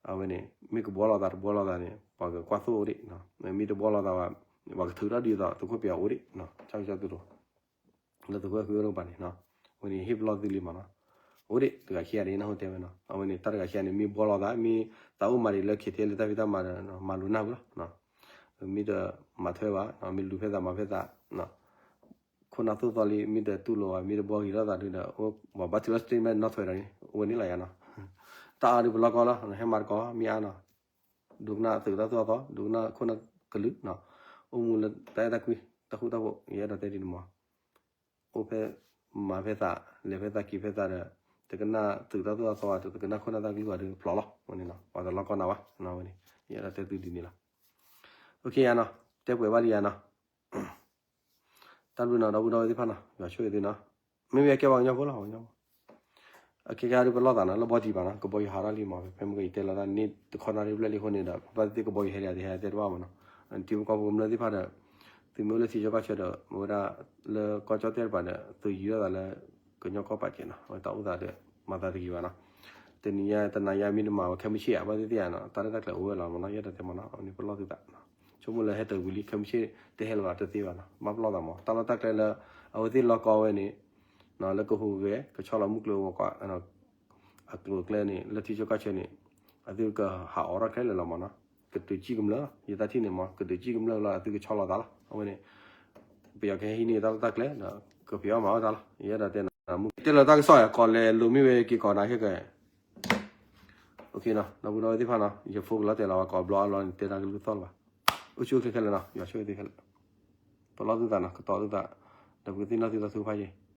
အဝဲန့ၣ် မ့ၢ်ကဘှီလိာ်သးတဘှီလိာ်သးန့ၣ် ပှၤကကွၢ်သိၣ်အိၣ်ဒံး မ့ၢ်တဘှီလိာ်သးဘၣ် ပှၤကထုးထီၣ်ဒ်သိးသုးခိၣ်ပယီၤအိၣ်ဒံး ဆၣ်ကညီသုးတြိၤ လၢသုးခိၣ်အဲၣ်ခွံအိၣ်တကပၤန့ၣ် အဝဲန့ၣ်ဟ့ၣ်ပလီၢ်သုလံမးနီၤ အိၣ်ဒံး တဂၤခံဂၤဒံးနၢ်ဟူတဲဝဲနီၤ အဝဲန့ၣ် တၢ်တဂၤခံဂၤန့ၣ် မ့ၢ်ဘှီလိာ်သး မ့ၢ်သးအိၣ်မၤဒံးလၢ ခ့ထံလံ တၢ်ဖံးတၢ်မၤဒီး မၤလိာ်နၢ်ဝံၤလီၤ မ့ၢ်တမၤထွဲဘၣ် မ့ၢ်လူၤဖဲသးမၤဖဲသး ခိၣ်နၢ်သိၣ်သီလံ မ့ၢ်တတူၢ်လိာ်ဘၣ် မ့ၢ်တဘှီဂ့ၤထီၣ်သးဒုဒီး ပှၤဘၣ်ထုးထီၣ် statement နီၣ်ထွဲဒီးန့ၣ် အိၣ်ဝဲန့ၣ်လီၤယါနီၤ တၢ်အါဒုးပလီၢ်ကီၢ်လီၤ ဟဲမၤသကိး မ့ၢ်အါနီၤ ဒိကနၣ်သုးတၢ်သိၣ်တၢ်သီ ဒိကနၣ်ခိၣ်နၢ်ကလုာ်နီၤ အိၣ်မူလၢတၢ်အဲၣ်တၢ်ကွံ တၢ်ဃူတၢ်ဖိး ယအဲၣ်ဒိးတဲဒ်န့ၣ်မး အိၣ်ဖဲ မၤဖဲသး လဲၤဖဲသးက့ၤဖဲသးဒီး တကနၣ်သုးတၢ်သိၣ်တၢ်သီဘၣ် တကနၣ်ခိၣ်နၢ်တၢ်ကလုာ်ဘၣ်ဒီးဖျိးလီၤ ဝဲန့ၣ်နီၤ ပှၤတလီၢ်ကီၢ်နၤဘၣ် ဝဲန့ၣ် ယအဲၣ်ဒိးတဲသုဒ်န့ၣ်လီၤ OK ယါနီၤ တဲပှဲၤဘၣ်လံယါနီၤ တၢ်ဘျုးနီၤ ဒီပုၢ်ဒီဝဲၢ်သ့ၣ်တဖၣ်နီၤ ယွၤဆိၣ်ဂ့ၤသုနီၤ မ့မ့ၢ်အကဲပှၤကညီဖိလီၤ ပှၤကညီဖိ အခဲကဲဒုးပလီၢ်သးနီၤ လၢဘီတံၢ်ဘၣ်နီၤ ကဘီယူၤဟးထီၣ်လံမး ဖဲမ့ၢ်ကယတဲလီၤတၢ်န့ၣ် တခီနၣ်ရံၣ်ဘျဲၣ်လံအဃိန့ၣ်ဒီး ပဘၣ်သ့ၣ်ကဘီယူၤဟဲဒံး တဟဲတဲတဘၣ်မးနီၤ ထံဖိကီၢ်ဖိကမျၢၢ်သ့ၣ်တဖၣ်ဒီး သုမ့ၢ်အိၣ်လၢထံဆၢကီၢ်ဆၢဒီး မ့ၢ်ဝဲဒၣ်လၢကီၢ်ကၠီၣ်တဲၣ်တပၤဒီး သုယံၤထီၣ်သးလၢ ကညီကီၢ်ပာ်စဲးနီၤ အဝဲတၢ်အိၣ်သးဒီး မၤသးတဂ့ၤဘၣ်နီၤ တနံၤညါတနၤညါ မ့ၢ်တမၤဝဲခဲမုၢ်ဆ့ၣ်ဧါ ဘၣ်သ့ၣ်သ့ၣ်ဧါနီၤ တၢ်ရဲၣ်တၢ်ကျဲၤအိၣ်ဝဲလီၤမးနီၤ ယအဲၣ်ဒိးတဲမးနီၤ အဝဲန့ၣ်ပလီၢ်သုသး ဆိကမိၣ်လၢဟဲတၢၤဝံၤလံ ခဲမုၢ်ဆ့ၣ်တဟဲလၢၤဘၣ်တသ့ဘၣ်နီၤ ဘၣ်ပလီၢ်သးမး တၢ်လီၢ်တၢ်ကျဲလၢ အဝဲသ့ၣ်လီၢ်ကီၢ်ဝဲန့ၣ် လၢကဟူးဂဲၤ ကဆီလီၤမုၢ်ကျိၤဝဲၤကွာ် အကျိၤအကျဲန့ၣ် လၢထံဆၢကီၢ်ဆၢန့ၣ် အသုကဟးအိးထီၣ်ခဲလၢာ်လီၤမးနီၤ ကဒုးကံၢ်ကမျၢၢ်လီၤ ယတၢ်ထံၣ်န့ၣ်မး ကဒုးကံၢ်ကမျၢၢ်လီၤ အသုကဆီလီၤသးလီၤ အဝဲန့ၣ် ပယီၤကဟဲဟံးန့ၢ်တၢ်လီၢ်တၢ်ကျဲ ဒီးကပယီၤမၤအီၣ်တၢ်လီၤ ယအဲၣ်ဒိးတဲနၤ မုၢ်တဲလီၤတၢ်ကစီၣ်ယါ ကိးလဲၤလိာ်မ့ၢ်ဝဲက့ၤကိးနၤခဲကဲ ဒီပုၢ်ဒီဝဲၢ်သ့ၣ်တဖၣ်နီၤ ယဖိကလီၤတဲာ်လီၤဝဲကိးဘျီအလီၢ်န့ၣ် တဲတၢ်ကလုၢ်သီၣ်လၢၤဘၣ် အိၣ်ဆူၣ်အိၣ်ချ့ခဲလၢာ်နီၤ ယွၤဆိၣ်ဂ့ၤသုခဲလၢာ် ပလီၢ်သုသးနီၤ ကတီၤသုသး ဒီးပကသ့ၣ်နီၣ်သုတၢ်ထုကဖၣ်ယဲၢ်